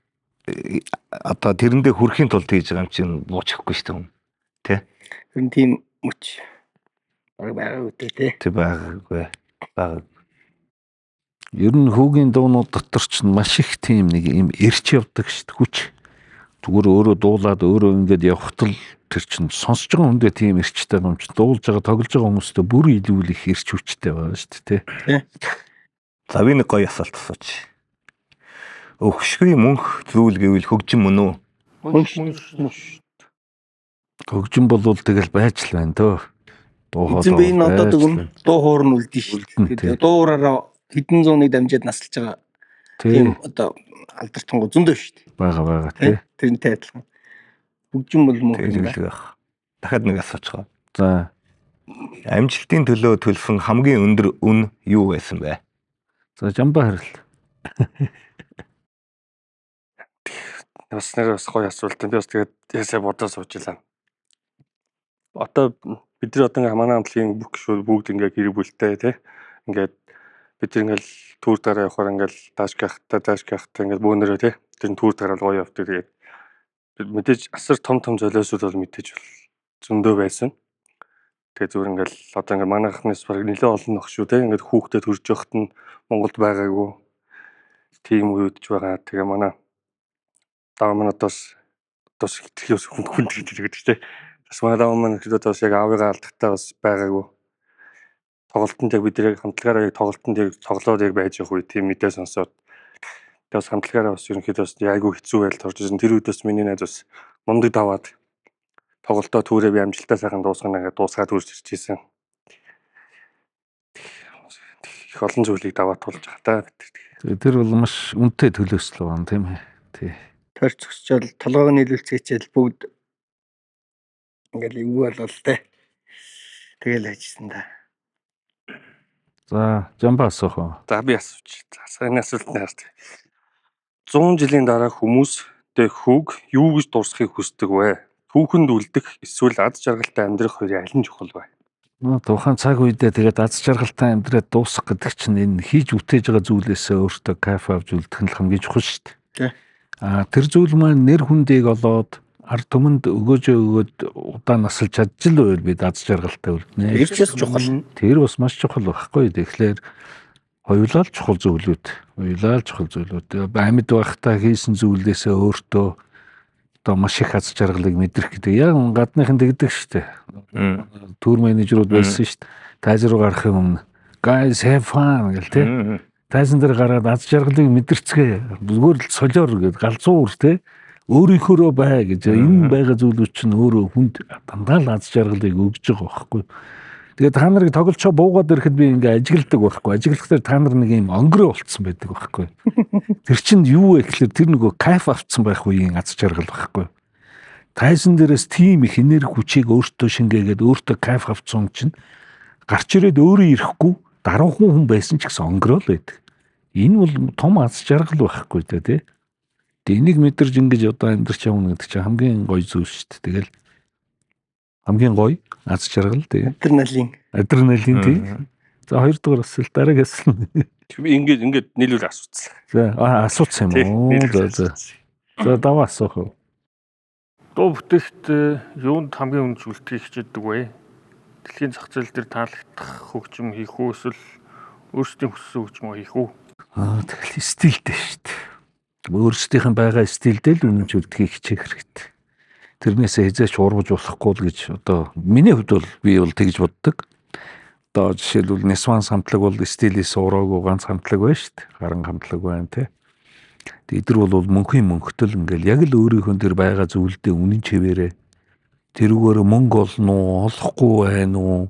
одоо тэрэндээ хүрэхийн тулд хийж байгаа юм чинь буучихгүй шүү дээ хүн. Тэр нь тийм мөч баг байгаагүй дээ тий. Тэг байгаагүй. Байгаагүй. Ер нь хүүгийн дуунууд дотор ч маш их тийм нэг юм эрч явдаг шүү дээ хүч. Зүгээр өөрөө дуулаад өөрөө ингээд явхад л тэр чинь сонсож байгаа хүндээ тийм эрчтэй юм чинь дуулж байгаа тоглож байгаа хүмүүстээ бүр илүү л их эрч хүчтэй байгаа шүү дээ тий. За, би нэг гоё асуулт асууч. Өвхшгүй мөнх зүйл гэвэл хөгжим мөн үү? Мөн Мөн. Хөгжим болвол тэгэл байж л байна дөө. Дуу Эзэн би энэ одоо байж л дүгм байна. дуу хуур нь үлдэн шүү Үлдэнэ, дээ. тий. Дуу хуураараа хэдэн зууныг дамжаад насалж байгаа Тий. тийм одоо алдартангуу зөндөө шүү дээ. Бага бага тий. Тэрнтэй адилхан. Хөгжим бол мөнх Тэгж юм байна. хэлдэг байх. Дахиад нэг асуучих. За. Амжилтын төлөө төлсөн хамгийн өндөр үн юу байсан бэ? За, жамбаа харил. Бас нэр бас гоё асуулт. Би бас тэгээд ясаа бодоо сууж илаа. Одоо бид нар одоо ингээ манай хамтлагийн бүх гишүүд бүгд ингээ гэр бүлтэй тий. Ингээд бид нар ингээл түүр дараа явахаар ингээл даашгахта даашгахта ингээл бөөнөрөө тий. Тэр нь түүр дараа гоё явдаг. Тэгээд бид мэдээж асар том том золиосууд бол мэдээж бол зөндөө байсан. Тэгээд зүгээр ингээл одоо ингээ манайхнаас баг нэлээд олон нөх шүү тий. Ингээд хүүхдээ төрж явахт нь Монголд байгаагүй тийм үеүдж байгаа. Тэгээ манай даваа маань одоо бас одоо бас хитрхи бас хүн хүн гэдэг тий. Бас манай даваа маань ихэд одоо бас яг аавыгаа алдахтаа бас байгаагүй. Тоглолтод яг бид яг хамтлагаараа яг тоглолтод яг тоглоод яг байж явах үе тийм мэдээ сонсоод тэгээ бас хамтлагаараа бас ерөнхийдөө бас айгүй хэцүү байдалд орж ирсэн. Тэр үед бас миний найз бас мундаг даваад тоглолтоо түүрээ би амжилттай сайхан дуусгана гэдэг дуусгаад үрж ирж ирсэн. Их олон зүйлийг даваад тулж байгаа та бид. Тэгээ тэр бол маш үнэтэй төлөөсөл байна тийм ээ. Тий. Тойрч зөксчөөл толгойг нийлүүлцгээчээл бүгд ингээл эвгүй болол те. Тэгэл ажилласан да. За, жамбаа асуух уу? За, би асууч. За, энэ асуултанд харт. 100 жилийн дараа хүмүүс дэ хүүг юу гэж дурсахыг хүсдэг вэ? Түүхэнд үлдэх эсвэл аз жаргалтай амьдрах хоёрын аль нь чухал вэ? Нөө тухайн цаг үедээ тэгээд аз жаргалтай амьдраад дуусах гэдэг чинь энэ хийж бүтээж байгаа зүйлээсээ өөртөө кайф авч үлдэх нь л хамгийн чухал шүү дээ. Тий. А тэр зүйл маань нэр хүндийг олоод ард түмэнд өгөөжөө өгөөд удаан насалж чаджил байвал бид аз жаргалтай үлднэ. Тэр ч бас чухал. Тэр бас маш чухал байхгүй. Тэгэхээр хоёулаа л чухал зүйлүүд. Хоёулаа л чухал зүйлүүд. Амьд байхдаа хийсэн зүйлээсээ өөртөө одоо маш их аз жаргалыг мэдрэх гэдэг. Яг гадныхан тэгдэг шүү дээ. Tour менежерүүд байсан шүү дээ. Тайз руу гарахын өмнө guys, have fun гэл тэ. Тайзан дээр гараад аз жаргалыг мэдэрцгээ. Зүгээр л солиор гэд галзуур тэ. Өөрийнхөөрөө бай гэж энэ байгаа зүйлүүд чинь өөрөө хүнд дандаа л аз жаргалыг өгж байгаа байхгүй. Тэгээд та нарыг тоглолцоо буугаад ирэхэд би ингээ ажигладаг байхгүй. Ажиглахдаар та нар нэг юм онгороо болцсон байдаг байхгүй. Тэр чинь юу вэ гэхэлэр тэр нөгөө кайф авцсан байх үеийн аз жаргал байхгүй. Тайзан дээрээс тийм их энерги хүчийг өөртөө шингээгээд өөртөө кайф авцсан хүн чинь гарч ирээд өөрөө ирэхгүй даруухан хүн байсан ч гэсэн онгороо л байдаг. Энэ бол том аз жаргал байхгүй дээ тий. Тэгээ энийг мэдэрч ингэж одоо амьдрч явна гэдэг чинь хамгийн гоё зүйл шүү дээ. Тэгэл хамгийн гоё аз жаргал тий. Адреналин. Адреналин тий. За, хоёрдугаар асуулт, дараагийн асуулт. Би ингээд ингээд нийлүүл асууцсан. За, асууцсан юм уу? За за. За, даваа асуух уу? Дуу бүтээхэд юунд хамгийн үнэ үлдэхийг хичээдэг вэ? Дэлхийн зах зээл дээр таалагдах хөгжим хийх үү эсвэл өөрсдийн хүссэн хөгжмөө хийх үү? Аа, тэгэл стилтэй шүү дээ. Өөрсдийнх нь байгаа стилдээ л үнэнч үлдэхийг хичээх хэрэгтэй. Тэрнээсээ хэзээ ч урвж болохгүй л гэж одоо миний хувьд бол би бол тэгж боддог. Одоо жишээлбэл Нисван хамтлаг бол стилээс ураагүй ганц хамтлаг байна шүү дээ. Гаран хамтлаг байна те. Тэгээд эдгээр бол мөнхийн мөнхтөл ингээл яг л өөрийнхөө тэр байгаа зүйлдээ үнэн чивээрээ тэрүүгээр мөнгө олно уу, олохгүй байна уу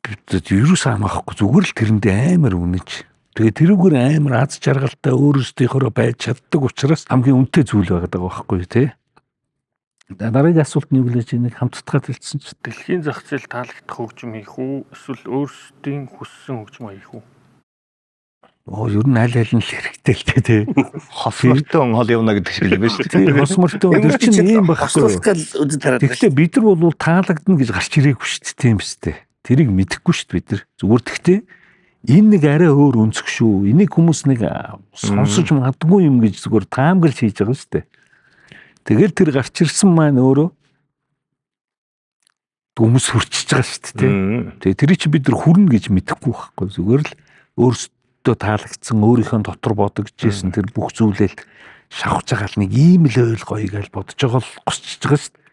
ерөөс хамаахгүй, зүгээр л тэрэндээ амар үнэнч. Тэгээ тэрүүгээр амар аз жаргалтай өөрөөсдийнхөөрөө байж чаддаг учраас хамгийн үнэтэй зүйл байгаад байгаа байхгүй тий. Дараагийн асуулт нь юу гэлээ чи нэг хамтдгаад хэлсэн чинь. Дэлхийн зах зээл таалагдах хөгжим хийх үү эсвэл өөрсдийн хүссэн хөгжмөө хийх үү? Оо, ер нь аль аль нь л хэрэгтэй л дээ тий. Хос мөртөө хол явна гэдэг шиг л байна шүү дээ. Тий, хос мөртөө тэр чинь ийм байхгүй. Хослох гал үзэж хараад. Тэгэхдээ бид нар бол таалагдана гэж гарч ирээгүй шүү дээ, тийм үстэй. Тэрийг мэдэхгүй шүү дээ бид нар. Зүгээр тэгтээ энэ нэг арай өөр өнцөг шүү. Энийг хүмүүс нэг сонсож магадгүй юм гэж зүгээр таамаглаж хийж байгаа шүү дээ. Тэгэл тэр гарч ирсэн маань өөрөө хүмүүс хүрчиж байгаа шүү дээ. Тэгээ тэрийг чи бид нар хүрнэ гэж мэдэхгүй байхгүй. Зүгээр л өөрсдөө таалагдсан, өөрийнхөө дотор бодогдож исэн тэр бүх зүйлэл шавхж байгаа л нэг ийм л ойл гоё гэж бодож байгаа л госчиж байгаа шүү дээ.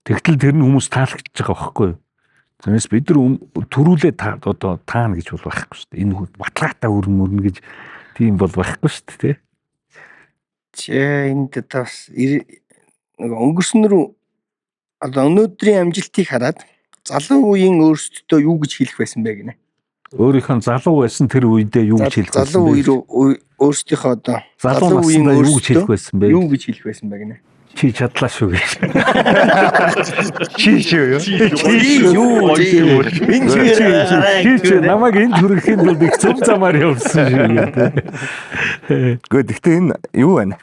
Тэгтэл тэр нь хүмүүс таалагдж байгаа байхгүй юу? Тэрнээс бид нар төрүүлээ та одоо таана гэж бол байхгүй шүү дээ. Энэ баталгаатай өрн мөрнө гэж тийм бол байхгүй шүү дээ, тий. Чээ энд одоо бас нөгөө өнгөрсөн рүү одоо өнөөдрийн амжилтыг хараад залуу үеийн өөрсдөө юу гэж хэлэх байсан бэ гинэ. Өөрийнхөө залуу байсан тэр үедээ юу гэж хэлэх байсан Залуу бэ? үе рүү өөрсдийнхөө одоо залуу үеийн насндаа юу гэж хэлэх байсан бэ? Юу гэж хэлэх байсан бэ гинэ. Чи чадлаа шүү гэж. Чи шүү юу? Чи юу? Энэ Чи чи намайг энд хүрэхийн тулд их зөв замаар явсан шүү гэдэг. Гэхдээ гэхдээ энэ юу байна?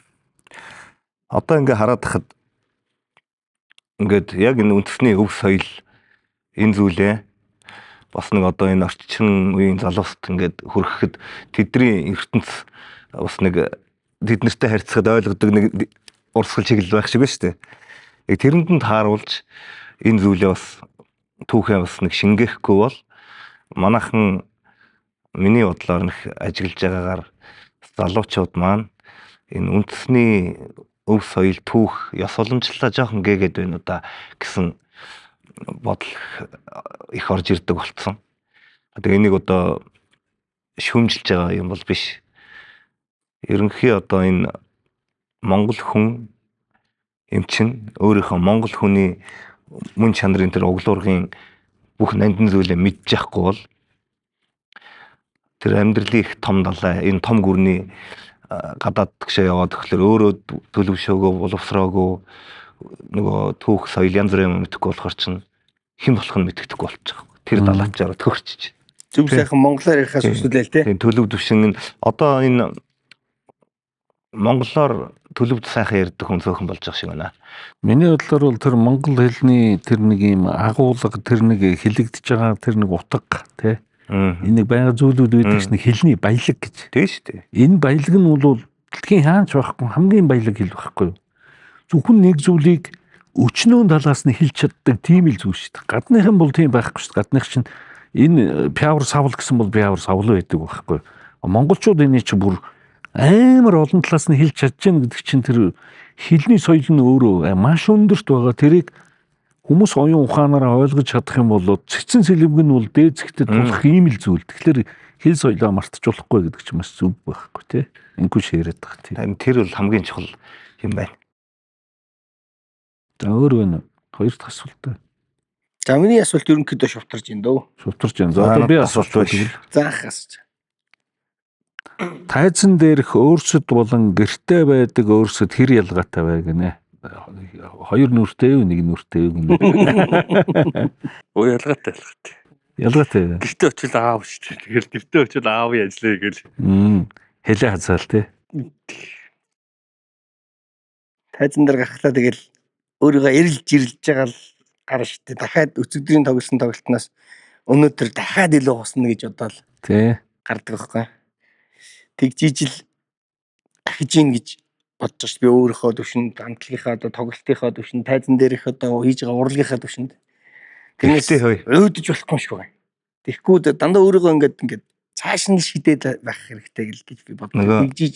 Одоо ингээ хараад тахад ингээд яг энэ үндэсний өв соёл энэ зүйлээ бас нэг одоо энэ орчин үеийн залууст ингээд хүрэхэд тэдний ертөнц бас нэг тэд нартай харьцахад ойлгодог нэг урсгал чиглэл байх шиг байна шүү дээ. Яг тэрэнд нь тааруулж энэ зүйлээ бас түүхээ бас нэг шингээхгүй бол манайхан миний бодлоор нэх ажиглаж байгаагаар залуучууд маань энэ үндэсний өв соёл түүх ёс уламжлалаа жоохон гээгээд байна уу да гэсэн бодол их орж ирдэг болцсон. Тэгээ энийг одоо шүүмжилж байгаа юм бол биш. Ерөнхий одоо энэ монгол хүн эмчин өөрийнхөө монгол хүний мөн чанарын тэр углуургын бүх нандин зүйлээ мэдчихгүй бол тэр амьдралын их том далай энэ том гүрний гадаад гшээ яваад тэгэхээр өөрөө төлөвшөөгөө боловсроогүй нөгөө түүх соёл янз бүрийн юм мэдэхгүй болохоор чинь хэн болох нь мэддэхгүй болчих. Тэр далаачаараа төхөрчиж. Зөв сайхан монголоор ярихаас өсвөлээ л те. Тийм төлөв төвшин нь одоо энэ монголоор төлөвд сайхан ярьдаг хүн цөөхөн болж байгаа шиг байна. Миний бодлоор бол тэр монгол хэлний тэр нэг юм агуулга, тэр нэг хэлэгдэж байгаа тэр нэг утга тий. Энэ нэг байнга зүйлүүд байдаг чинь хэлний баялаг гэж. Тийм шүү дээ. Энэ баялаг нь бол дэлхийн хаач байхгүй хамгийн баялаг хэл байхгүй юу? Зөвхөн нэг зүйлийг өчнөөн талаас нь хэлж чаддаг тийм л зүйл шүү дээ. Гадныхан бол тийм байхгүй шүү дээ. Гадных чинь энэ пиавр савл гэсэн бол пиавр савл байдаг байхгүй юу? Монголчууд энийг чи бүр амар олон талаас нь хэлж чадж гэн гэдэг чинь тэр хэлний соёл нь өөрөө маш өндөрт байгаа. Тэрийг хүмүүс оюун ухаанаараа ойлгож чадах юм бол цэцэн сэлэмг нь бол дээд зэгтээ тулах ийм л зүйл. Тэгэхээр хэл соёлоо мартаж болохгүй гэдэг чинь маш зөв байхгүй тий. Ингүй ширээд байгаа тий. Харин тэр бол хамгийн чухал юм байна. За өөр байна уу? Хоёр дахь асуулт. За миний асуулт ерөнхийдөө шувтарч байна дөө. Шувтарч байна. За одоо би асуулт байл. За ах асууж. Тайзан дээрх өөрсөд болон гэрте байдаг өөрсөд хэр ялгаатай бай гинэ? Хоёр нүртэй юу нэг нүртэй юу гинэ? Өө ялгаатай ялгаатай. Ялгаатай. Гэртээ очил аав шүү дээ. Тэгэл гэртээ очил аавын ажлаа гэл. Хэлээ хазаал тий. Тайзан дээр гарахтаа тэгэл өөрийгөө эрэлж ирэлж байгаа л гарна шүү дээ. Дахиад өчигдрийн тоглосон тоглолтноос өнөөдөр дахиад илүү хосно гэж бодоол Тий. гардаг байхгүй. Тэгжиж л ахиж ийн гэж бодож байгаа шүү. Би өөрийнхөө түвшинд, хамтлагийнхаа одоо тоглолтынхаа түвшинд, тайзан дээрх одоо хийж байгаа урлагийнхаа түвшинд. Тэрнээс Тэгтээ хөөе. уйдаж болохгүй юм шиг байна. Тэгэхгүй дандаа өөрийгөө ингээд ингээд цааш нь шидээд байх хэрэгтэй гэл гэж би боддог. Нөгөө Тэгжиж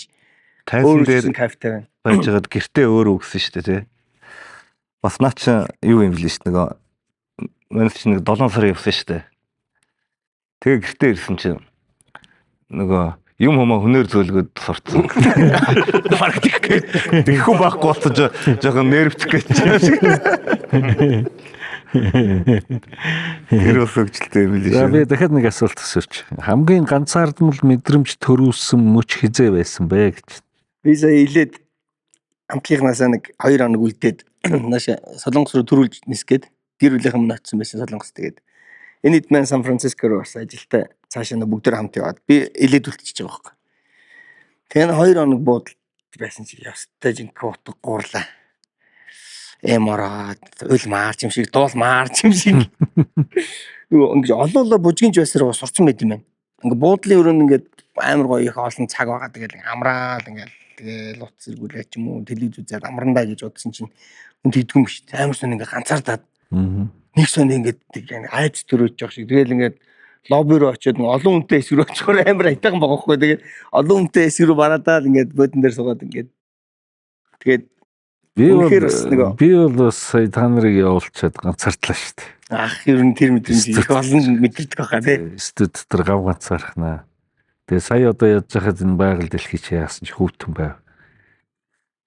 Тайзан өөрөө дээр ч гэсэн кайфтай байна. байж байгаад гэртээ өөрөө өгсөн шүү дээ тий. Бас наа чи юу юм блэ шүү нөгөө манайс чи нэг 7 сар явсан шүү дээ. Тэгээ гэртээ ирсэн чинь нөгөө юм хумаа хүнээр зөөлгөөд сурцсан. Бараг тийх гээд тэгэхгүй байхгүй болсон чи жоохон нервчих гэж юм шиг. Тэр бас хөгжилтэй юм лээ За шүү. би дахиад нэг асуулт асууч. Хамгийн ганцаардмал мэдрэмж төрүүлсэн мөч хизээ байсан бэ гэж. Би сая илээд хамтлагийнхнаасаа нэг 2 хоног үлдээд нааша Солонгос руу төрүүлж нисгээд гэр бүлийнхэн минь очсон байсан Солонгос тэгээд энэ хэд маань Сан Франциско руу бас ажилдаа цаашаа нэг бүгдээр хамт яваад би илээд үлдчихэж байгаа байхгүй. Тэгээ 2 хоног буудалд байсан чи ёстой жинхэнэ утга гуурлаа. Эм ороод уйл маарч юм шиг дуул маарч юм шиг. Нөгөө ингэж олоолаа бужигч байсаар сурцсан байт юм байна. Ингээ буудлын өрөөнд ингээд амар гоё их олон цаг байгаа тэгэл амраал ингээл тэгэл утас эргүүлээ ч юм уу телевиз үзээд амрандаа гэж бодсон чинь үн тэгдэггүй юм биш. Амар сон ингээ ганцаардаад нэг сон ингээд тэг айц төрөөж явах шиг тэгэл ингээд лобби руу очиод нэг олон хүнтэй хэсэг рүү очихоор амар аятайхан байгаа хгүй тэгээд олон хүнтэй хэсэг рүү бараадаад ингээд бодон дээр суугаад ингээд тэгээд Би бол Үнэхээр бас нөгөө- би бол бас сая та нарыг явуулчаад ганцаардлаа шүү дээ. Ах ер нь тэр мэдрэмж их олон мэдэрдэг байхаа тий. Студ дотор гав ганцаархнаа. Тэгээ сая одоо ядж хахад энэ байгаль дэлхий чи яасан чи хүүтэн байв.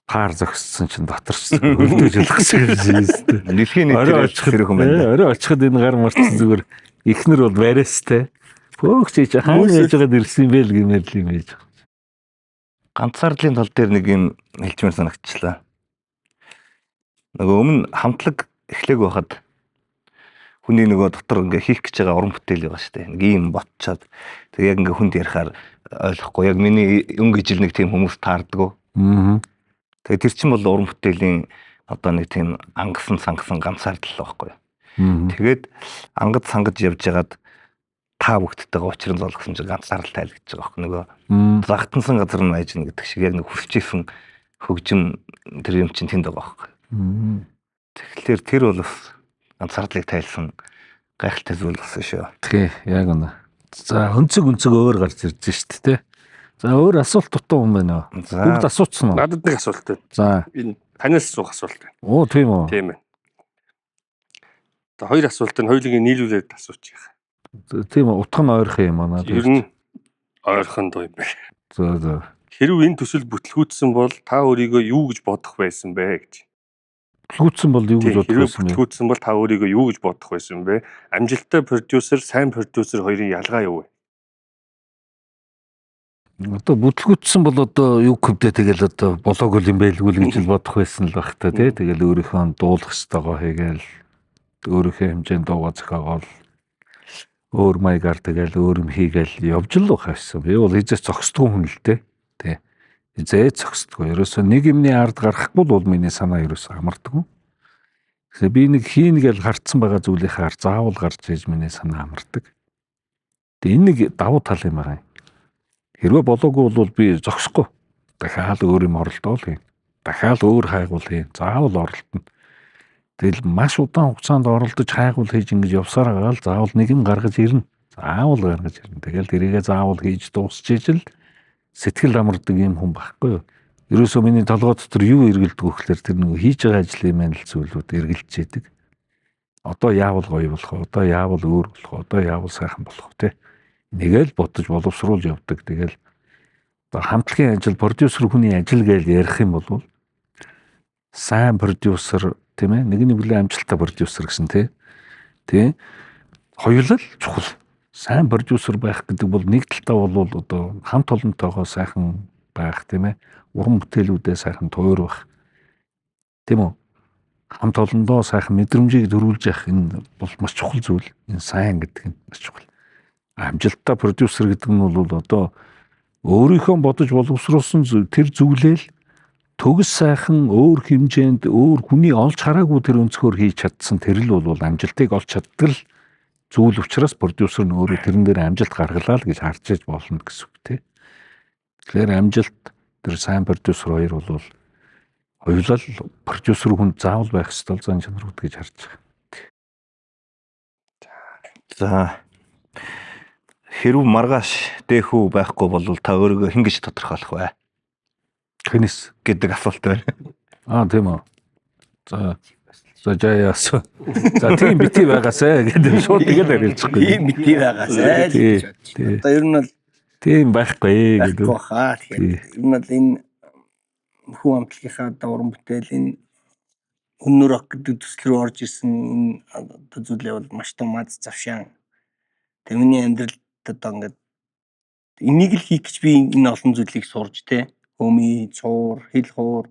Паар зогссон чинь дотор ч хөлдөөж алгасан гэж юм. Дэлхийн Орой нийтээр очиход тэр хүн байна. Э, орой очиход энэ гар марцсан зүгээр эхнэр бол бариастай. Хөөх чи чи хаана яаж байгаад ирсэн юм бэ л гэмээр л юм байж. Ганцаардлын тал дээр нэг юм хэлчмээр санагчлаа. Нөгөө өмнө хамтлаг эхлээг байхад хүний нөгөө дотор ингээ хийх гэж байгаа уран бүтээл байгаа шүү дээ. Нэг ийм ботчоод тэг яг ингээ хүнд ярихаар ойлгохгүй. Яг миний өнгө ижил нэг тийм хүмүүс таардгүү. Аа. Тэгээ тэр чинь бол уран бүтээлийн одоо нэг тийм ангасан сангасан ганцаардал байхгүй. Тэгээд ангад сангаж явж байгаад та бүгдтэйгээ учран золгосон чинь ганцаардал тайлгдж байгаа байхгүй. Нөгөө загтансан газар нь байж гэнэ гэдэг шиг яг нэг хүсчихсэн хөгжим тэр юм чинь тэнд байгаа байхгүй. Тэгэхээр тэр бол бас ганцаардлыг тайлсан гайхалтай зүйл болсон шүү. Тий, яг үнэ. За өнцөг өнцөг өөр гарч ирж шít тэ. За өөр асуулт дутуу юм байна уу? За Бүгд асууцсан уу? Надад нэг асуулт байна. За. Энэ танаас асуух асуулт байна. Оо тийм үү. Тийм ээ. За хоёр асуулт нь хоёулыг нийлүүлээд асуучих. Тийм үү. Утга нь ойрхон юм аа. Ер нь ойрхон дуу юм байна. За за. Хэрв энэ төсөл бүтлгүүцсэн бол та өөрийгөө юу гэж бодох байсан бэ гэж. Бүтлгүүцсэн бол юу гэж Тийм, бодох хэрвээ байсан бэ? бүтлгүүцсэн бол та өөрийгөө юу гэж бодох байсан бэ? Амжилттай продюсер, сайн продюсер хоёрын ялгаа юу вэ? Одоо бүтлгүүцсэн бол одоо юу гэвдэ тэгэл одоо болоогүй юм байлгүй л гэж л бодох байсан л байх та тий. Тэгэл өөрийнхөө дуулах ёстойгоо хийгээл өөрийнхөө хэмжээнд дууга зохиогоол өөр маягаар тэгэл өөр юм хийгээл явж л байх байсан. Би бол хизээ зогсдгүй хүн л дээ. Тий. Хизээ зогсдгүй. Ерөөсөө нэг юмны ард гарахгүй бол миний санаа ерөөсөө амардаггүй. Тэгэхээр би нэг хийн гэж хардсан байгаа зүйлийнхээ ар заавал гарч иж миний санаа амардаг. Тэгээ энэ нэг давуу тал юм байгаа юм. Хэрвээ болоогүй бол би зогсохгүй. Дахиад өөр юм оролдоол хийн. Дахиад өөр хайгуул хийн. Заавал оролдоно. Тэгэл маш удаан хугацаанд оролдож хайгуул хийж ингэж явсаар байгаа л заавал нэг юм гаргаж ирнэ. Заавал гаргаж ирнэ. Тэгэл тэрийгээ заавал хийж дуусчиж л сэтгэл амардаг юм хүн байхгүй юу? Ерөөсөө миний толгой дотор юу эргэлдэг вэ гэхээр тэр нөгөө хийж байгаа ажлын маань л зүйлүүд эргэлж идэг. Одоо яавал гоё болох вэ? Одоо яавал өөр болох вэ? Одоо яавал сайхан болох вэ? Тэ? Нэгээл бодож боловсруулж явдаг. Тэгэл одоо хамтлагийн ажил, продюсер хүний ажил гэж ярих юм бол сайн продюсер тийм ээ нэг нэг бүлээ амжилттай продюсер гэсэн тий. Тий. Хоёулаа л чухал. Сайн продюсер байх гэдэг бол нэг талтаа бол одоо хамт олонтойгоо сайхан байх тийм ээ. Уран бүтээлүүдээ сайхан туйрах. Тийм үү? Хамт олондоо сайхан мэдрэмжийг төрүүлж явах энэ бол маш чухал зүйл. Энэ сайн гэдэг нь маш чухал. Амжилттай продюсер гэдэг нь бол одоо өөрийнхөө бодож боловсруулсан тэр зүйлээ л төгс сайхан өөр хэмжээнд өөр хүний олж хараагүй тэр өнцгөр хийж чадсан тэр л бол амжилтыг олж чаддаг л зүйл учраас продюсер нь өөрөө тэрэн дээр амжилт гаргалаа л гэж харж иж болно гэсэн үг тий. Тэгэхээр амжилт тэр сайн продюсер хоёр бол хоёулаа л продюсер хүн заавал байх ёстой зан чанарууд гэж харж байгаа. За хэрв маргааш дээхүү байхгүй бол та өөрийгөө хэн гэж тодорхойлох вэ Хэнэс. гэдэг асуулт байна. Аа тийм үү. За за жаяас. За тийм бити байгаасай гэдэг шууд тэгэл арилжихгүй. Тийм бити байгаасай л Тий, гэж бодож. тий. Одоо ер нь бол Тийм байхгүй байхгүй гэдэг. баха. Тэгэхээр ер нь бол энэ хүн амтлагийнхаа одоо уран бүтээл энэ өнөр рок гэдэг төсөл рүү орж ирсэн энэ одоо зүйлээ бол маш том аз завшаан. Тэгээ миний амьдралд одоо ингээд энийг л хийх гэж би энэ олон зүйлийг сурж те. Хөми, цуур, хил хуур,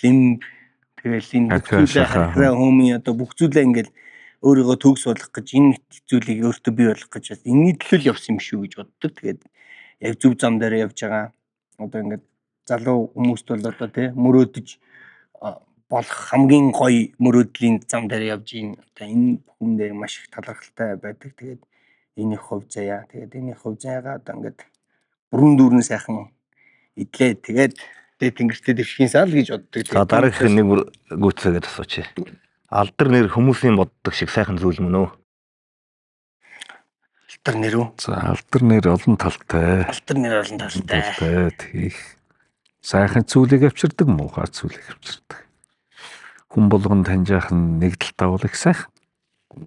лимб тэгэл энэ бүх Харьцаа зүйлээ шахаа. харьцаа хөми одоо бүх зүйлээ ингээд өөрийгөө төгс болгох гэж энэ зүйлийг өөртөө бий болгох гэж энэний төлөө л явсан юм шүү гэж боддог. Тэгээд яг зөв зам дээр явж байгаа. Одоо ингээд залуу хүмүүст бол одоо тий мөрөөдөж болох хамгийн гоё мөрөөдлийн зам дээр явж ийн. Одоо энэ бүхэн дээр маш их талархалтай байдаг. Тэгээд энэ их хувь заяа. Тэгээд энэ их хувь заяагаа одоо ингээд бүрэн дүүрэн сайхан идлээ. Тэгээд дээд тэнгэртээ дэвшхийн сал гэж боддог. За дараагийнх нь нэг бүр гүйцээгээд асуучих. Алдар нэр хүмүүсийн боддог шиг сайхан зүйл мөн үү? Алтар нэр үү? За алдар нэр олон талтай. Алтар нэр олон талтай. Талтай тийх. Сайхан зүйлийг авчирдаг, муухай зүйлийг авчирдаг. Хүн болгон таньж яах нь нэг талтаа бол их сайхан.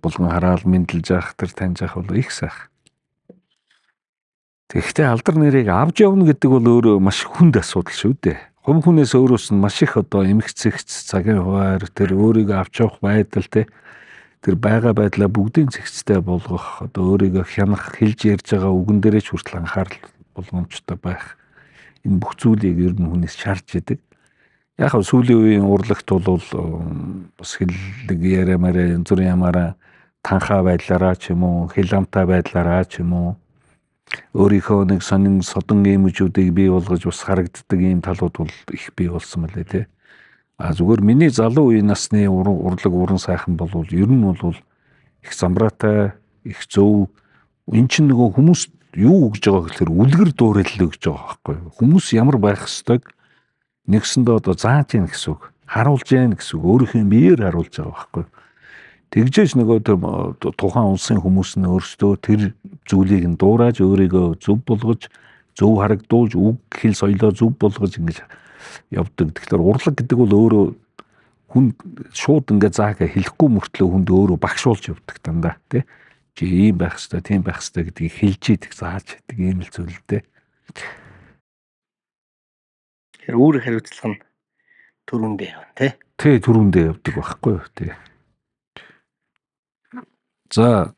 Булган хараал мэндэлж явах, тэр таньж явах бол их сайхан. Тэгэхдээ алдар нэрийг авч явна гэдэг бол өөрөө маш хүнд асуудал шүү дээ. Хувь хүнээс өөрөөс нь маш их одоо эмх цэгц, цагийн хуваар, тэр өөрийгөө авч явах байдал те, тэр байгаа байдлаа бүгдийн цэгцтэй болгох, одоо өөрийгөө хянах, хэлж ярьж байгаа үгэн дээрээ ч хүртэл анхаарал болгоомжтой байх. Энэ бүх зүйлийг ер нь хүнээс шаардж идэг. Яг хав сүүлийн үеийн урлагт бол бас хэллэг яриа мараа янз бүрийн ямаараа танхаа байдлаараа ч юм уу, хэл амтай байдлаараа ч юм уу, өөрийнхөө нэг сонин содон имижүүдийг бий болгож бас харагддаг ийм талууд бол их бий болсон мөлий те. А зүгээр миний залуу үеийн насны урлаг уран сайхан бол ер нь бол их замбраатай, их зөв. Эн чинь нөгөө хүмүүс юу өгж байгаа гэхээр үлгэр дуурайл өгж байгаа байхгүй юу? Хүмүүс ямар байх ёстойг нэгсэндээ одоо зааж ийн гэсэн үг, харуулж ийн гэсэн үг, өөрийнхөө биеэр харуулж байгаа байхгүй юу? Тэгжээж нөгөө тэр тухайн улсын хүмүүс нь өөрсдөө тэр зүйлийг нь дуурайж өөрийгөө зөв болгож, зөв харагдуулж, үг хэл соёлоо зөв болгож ингэж явдаг. Тэгэхээр урлаг гэдэг бол өөрөө хүн шууд ингээ заага хэлэхгүй мөртлөө хүнд өөрөө багшуулж явдаг дандаа тий. Чи ийм байх ёстой, тийм байх ёстой гэдгийг хэлж идэг, зааж идэг ийм л зүйл л дээ. Тэгэхээр үүрэг хариуцлага нь төрөндөө явна тий. Тий, төрөндөө явдаг байхгүй юу тий. За,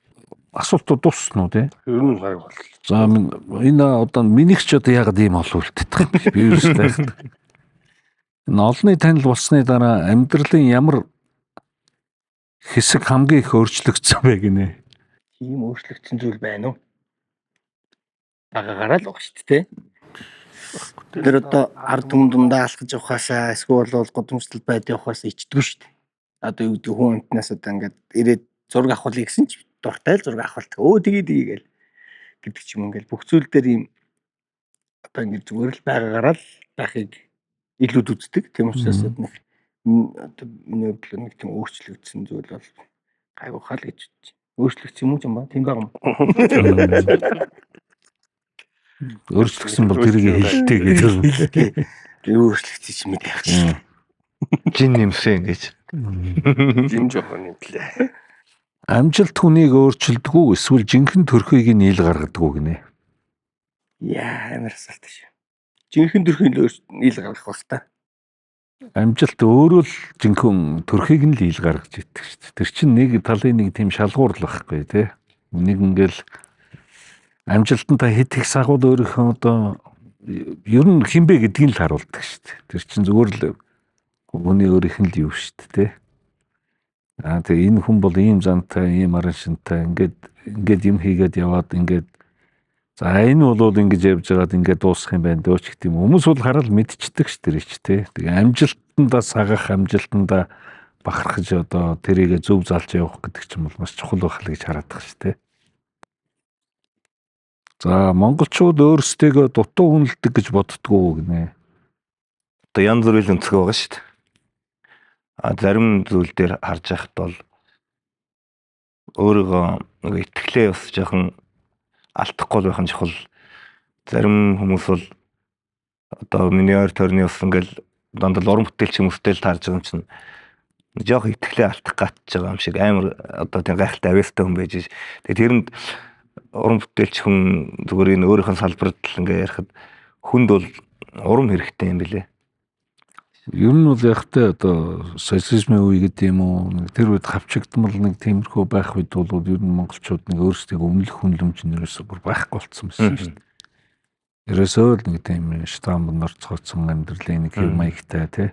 асуултууд дууссан уу тий? Ер нь гайг бол. За, энэ одоо минийх ч одоо яагаад ийм олон үлддэг юм бэ? Би юу ч тайх. Энэ олонний танил болсны дараа амьдралын ямар хэсэг хамгийн их өөрчлөгдсөн бэ гинэ? Тийм өөрчлөгдсөн зүйл байна уу? Багаагаараа л байгаа шүү дээ. Тэр одоо ард түмэн дундаа алхаж явхаасаа эсвэл бол гудамжлал байд явхаас ичдэггүй шүү дээ. Одоо юу гэдэг хүн амтнаас одоо ингээд ирээд зураг авахлыг гэсэн ч дуртай л зураг авахлаа. Өө тгий тгий гээл гэдэг ч юм, ингээл бүх зүйл дээр ийм одоо ингээд зүгээр л байгаагаараа л байхыг илүүд үздэг. Тийм учраас нэг одоо миний хувьд нэг тийм өөрчлөгдсөн зүйл бол гайгүй хал гэж бодож. Өөрчлөгдсөн юм уу юм ба? Тийм байгаа юм. Өөрчлөгдсөн бол тэрийг хэлдэг гэж. Юу өөрчлөгдсөн ч мэдээ явчих. Жин нэмсэн гэж. Жин жоохон нэмлээ. Амжилт хүнийг өөрчилдөг үү эсвэл жинхэнэ төрхийг нь ил гаргадаг уу гинэ? Яа, амар асуулт шүү. Жинхэнэ төрхийг ил гаргах бах та. Амжилт өөрөө л жинхэнэ төрхийг нь л ил гаргаж идэх шүү дээ. Тэр чинь нэг талын нэг тийм шалгуур л байхгүй тий. Нэг ингээл амжилтантай хэд их сагууд өөрийнхөө одоо ер нь хинбэ гэдгийг л харуулдаг шүү дээ. Тэр чинь зүгээр л хүний өөрийнх нь л юу шүү дээ тий. Аа тэгээ энэ хүн бол ийм зантай, ийм арын шинтай ингээд ингээд юм хийгээд яваад ингээд за энэ бол ингэж явж байгаад ингээд дуусах юм байна дөө ч гэдэг юм. Хүмүүс бол хараад мэдчихдэг ш тэр ч тий. Тэгээ амжилтандаа сагах, амжилтандаа бахархаж одоо тэрийгэ зөв залж явах гэдэг чинь бол маш чухал байх л гэж хараад байгаа ш тий. За, монголчууд өөрсдийгөө дутуу үнэлдэг гэж боддгоо гинэ. Одоо янз бүрийн өнцгөө байгаа шүү дээ. А зарим зүйл дээр харж байхад бол өөрийгөө нэг итгэлээ бас жоохон алдахгүй байх нь чухал. Зарим хүмүүс бол одоо миний ойр тойрны бас ингээл дандаа л уран бүтээлч хүмүүстэй л таарж байгаа юм чинь жоох итгэлээ алдах гатж байгаа юм шиг амар одоо тийм гайхалтай авьяастай хүн байж ш. Тэгээ тэрэнд уран бүтээлч хүн зүгээр энэ өөрийнх нь салбарт л ингээ ярихад хүнд бол урам хэрэгтэй юм билэ. Ер нь бол яг тэ одоо социализмын үе гэдэг юм уу, нэг тэр үед хавчигдмал нэг тиймэрхүү байх үед бол ер нь монголчууд нэг өөрсдийгөө үнэлэх үнэлэмж нь ерөөсөө бүр байхгүй болцсон байсан шүү дээ. Ерөөсөө л нэг тийм штамп норцгоцсон амьдралын нэг хэв маягтай тий,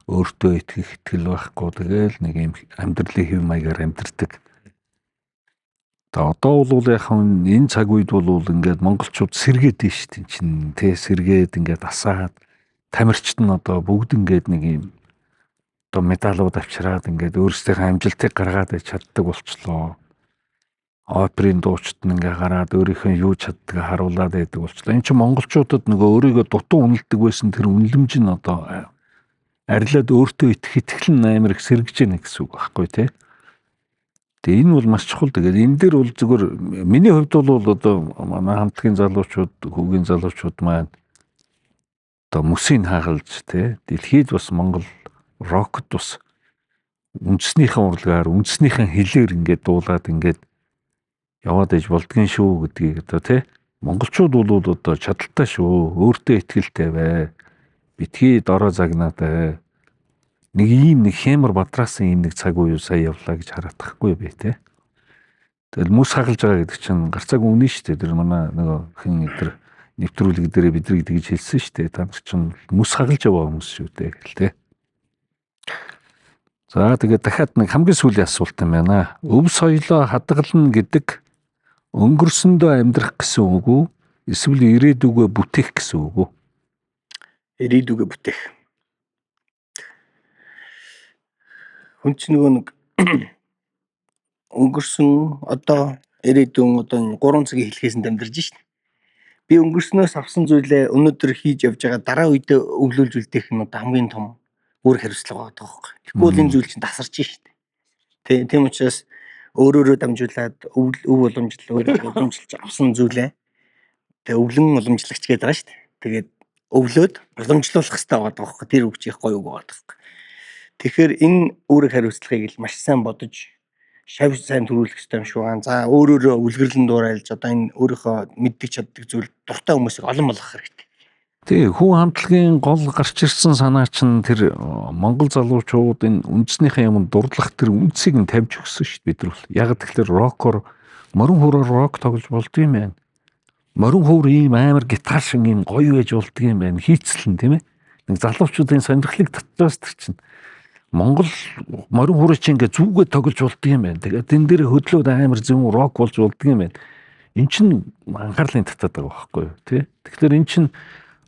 өөртөө итгэх итгэл байхгүй, тэгэл нэг юм амьдралын хэв маягаар амьдардаг. За одоо бол яг энэ цаг үед бол ингээд монголчууд сэргээд дээ шүү дээ чинь тий, сэргээд ингээд асаад тамирчид нь одоо бүгд ингээд нэг юм одоо медалууд авчираад ингээд өөрсдийнхээ амжилтыг гаргаад чаддаг болчлоо. Оперын дуучид нь ингээ гараад өөрийнхөө юу чаддгийг харуулад байдаг болчлоо. Энд чинь монголчуудад нөгөө өөрийгөө дутуу үнэлдэг байсан тэр үнэлэмж нь одоо арилаад өөртөө итгэх итгэл нь амар их сэргэж байна гэсэн үг байхгүй тий. Тэгээ энэ бол маш чухал. Тэгээд энэ дээр бол зүгээр миний хувьд бол одоо манай хамтлагийн залуучууд, хүүгийн залуучууд маань одоо мөсийг хагалж тий, дэлхийд бас Монгол рокт бас Үндснийхэн урлагаар, үндснийхэн хэлээр ингээд дуулаад ингээд яваад иж болдгийн шүү гэдгийг одоо тий монголчууд бол одоо чадaltaй шүү. Өөртөө итгэлтэй бай. Битгий дорой загнаад бай. Нэг ийм нэг хэмэр бадраасан ийм нэг цаг үе сая явлаа гэж хараадахгүй би тий. Тэгэл мөс хагалж байгаа гэдэг чинь гарцааг үнэн шүү дээ. Тэр манай нөгөө хэн тэр нэвтрүүлэг дээр бидрийг тэгж хэлсэн шүү дээ. Та нар чинь мөс хагалж яваа хүмүүс шүү дээ гэл тий. За тэгээд дахиад нэг хамгийн сүүлийн асуулт юм байна. Өв соёлоо хадгална гэдэг өнгөрсөндөө амьдрах гэсэн үг үү? Эсвэл ирээдүгөө бүтээх гэсэн үг үү? Ирээдүгөө бүтээх. Хүн чинь нөгөө нэг өнгөрсөн одоо ирээдүйн одоо энэ 3 цагийн хэлхээс нь амьдарч шин. Би өнгөрснөөс авсан зүйлээ өнөөдөр хийж явж байгаа дараа үедээ өвлүүлж үлдээх нь одоо хамгийн том үүрэг хариуцлага байгаа байхгүй. Тэгэхгүй бол энэ зүйл чинь тасарч шин. Тэ тийм учраас өөрөөрөө дамжуулаад өв уламжлал өөр уламжлалж авсан зүйлээ тэгээ өвлөн уламжлагч гэдэг байгаа шүү дээ. Тэгээд өвлөөд уламжлуулах хэрэгтэй байгаа байхгүй. Тэр үг чих гоё үг байгаа байхгүй. Тэгэхээр энэ үүрэг хариуцлагыг л маш сайн бодож шав сайн төрүүлэх хэрэгтэй юм шиг байна. За өөрөөрөө үлгэрлэн дуурайлж одоо энэ өөрийнхөө мэддэг чаддаг зүйл дуртай хүмүүсийг олон болгох хэрэгтэй. Тий, хүн хамтлагийн гол гарч ирсэн санаа чинь тэр монгол залуучууд энэ үндснийхээ юм дурлах тэр үндсийг нь тавьж өгсөн шүү дээ бид нар бол. Яг тэгэхээр рокоор морин хуураар рок тоглож болдго юм байна. Морин хуур ийм амар гитар шиг ийм гоё байж болдго юм байна. Хийцлэн тийм ээ. Нэг залуучуудын сонирхлыг татчихсан тэр чинь. Монгол морин хуурыг чинь ингээ зүгээ тоглож болдго юм байна. Тэгээд тэн дээр хөдлөөд амар зөв рок болж болдго юм байна. Эн чинь анхаарлын татаад байгаа байхгүй юу тий. Тэгэхээр эн чинь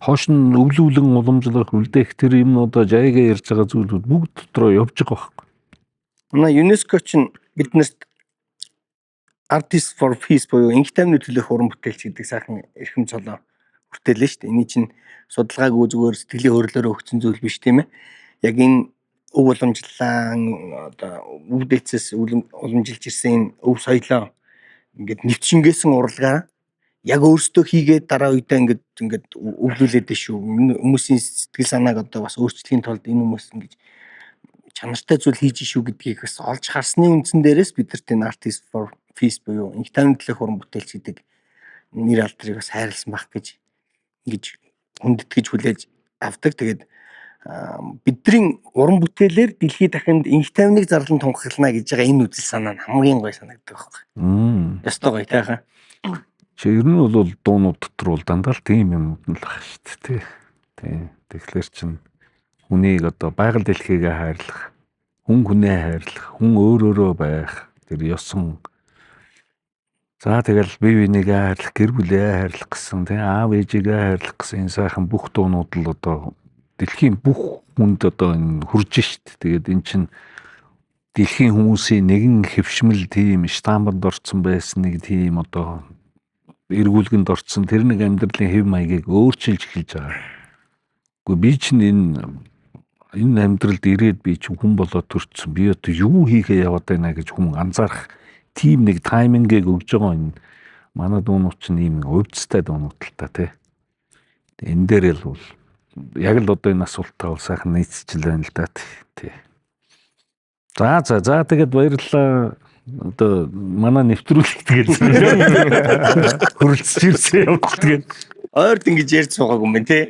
хоош нь өвлүүлэн уламжлах үлдээх тэр юмнуудаа жаяга ярьж байгаа зүйлүүд бүгд дотроо явж байгаа байхгүй. Манай ЮНЕСКО чинь биднэрт Artists for Peace буюу инх тайвны төлөөх уран бүтээлч гэдэг сайхан эрхэм цолоо хүртээлээ шүү дээ. Эний чинь судалгаагүй зүгээр сэтгэлийн хөдлөлөөр өгсөн зүйл биш тийм ээ. Яг энэ өв уламжлалаа одоо өв дээдсээс уламжилж ирсэн энэ өв соёлоо ингээд нэвчингээсэн урлагаа яг өөрсдөө хийгээд дараа үедээ ингээд ингээд өвлүүлээд шүү. Хүмүүсийн сэтгэл санааг одоо бас өөрчлөхийн тулд энэ хүмүүс ингэж чанартай зүйл хийж шүү гэдгийг бас олж харсны үндсэн дээрээс бидэрт энэ Artist for Peace буюу инх тайвны төлөөх уран бүтээлч гэдэг нэр алдрыг бас хайрлсан байх гэж ингэж хүндэтгэж хүлээж авдаг. Тэгээд бидний уран бүтээлээр дэлхийд дахинд инх тайвныг зарлан тунхаглана гэж байгаа энэ үзэл санаа нь хамгийн гоё санагддаг байхгүй. Ёстой гоё тайхан. Чи ер нь бол дуунууд дотор бол дандаа л тийм юмнууд нь л ах шүү дээ тий. Тий. Тэгэхээр чин хүнийг одоо байгаль дэлхийгээ хайрлах, хүн хүнээ хайрлах, хүн өөр өөрөө байх тэр ёсон. За тэгэл бие бинийгээ хайрлах, гэр бүлээ хайрлах гэсэн тий аав ээжигээ хайрлах гэсэн энэ сайхан бүх дуунууд л одоо дэлхийн бүх хүнд одоо энэ хүрж шít. Тэгээд эн чин дэлхийн хүмүүсийн нэгэн хэвшмэл тийм штампанд орцсон байсан нэг тийм одоо эргүүлгэнд орцсон тэр нэг амьдралын хэв маягийг өөрчилж эхэлж байгаа. Гэхдээ би чинь энэ амьдралд ирээд би чинь хүн болоод төрчихсөн. Би одоо юу хийхээ яваад байна гэж хүн анзаарах тийм нэг таймингийг өгж байгаа энэ манай дуунууд чинь ийм увдстай дуунууд л та тий. Энэ дээр л бол яг л одоо энэ асуултаа бол сайхан нийцчихэл байна л да тий. За за за тэгээд баярлалаа. Одоо манай нэвтрүүлэг тэгээд хөрөлдсөн ирсэн явдал тэгээд ойрд ингэж ярьж суугаагүй юм байна тий.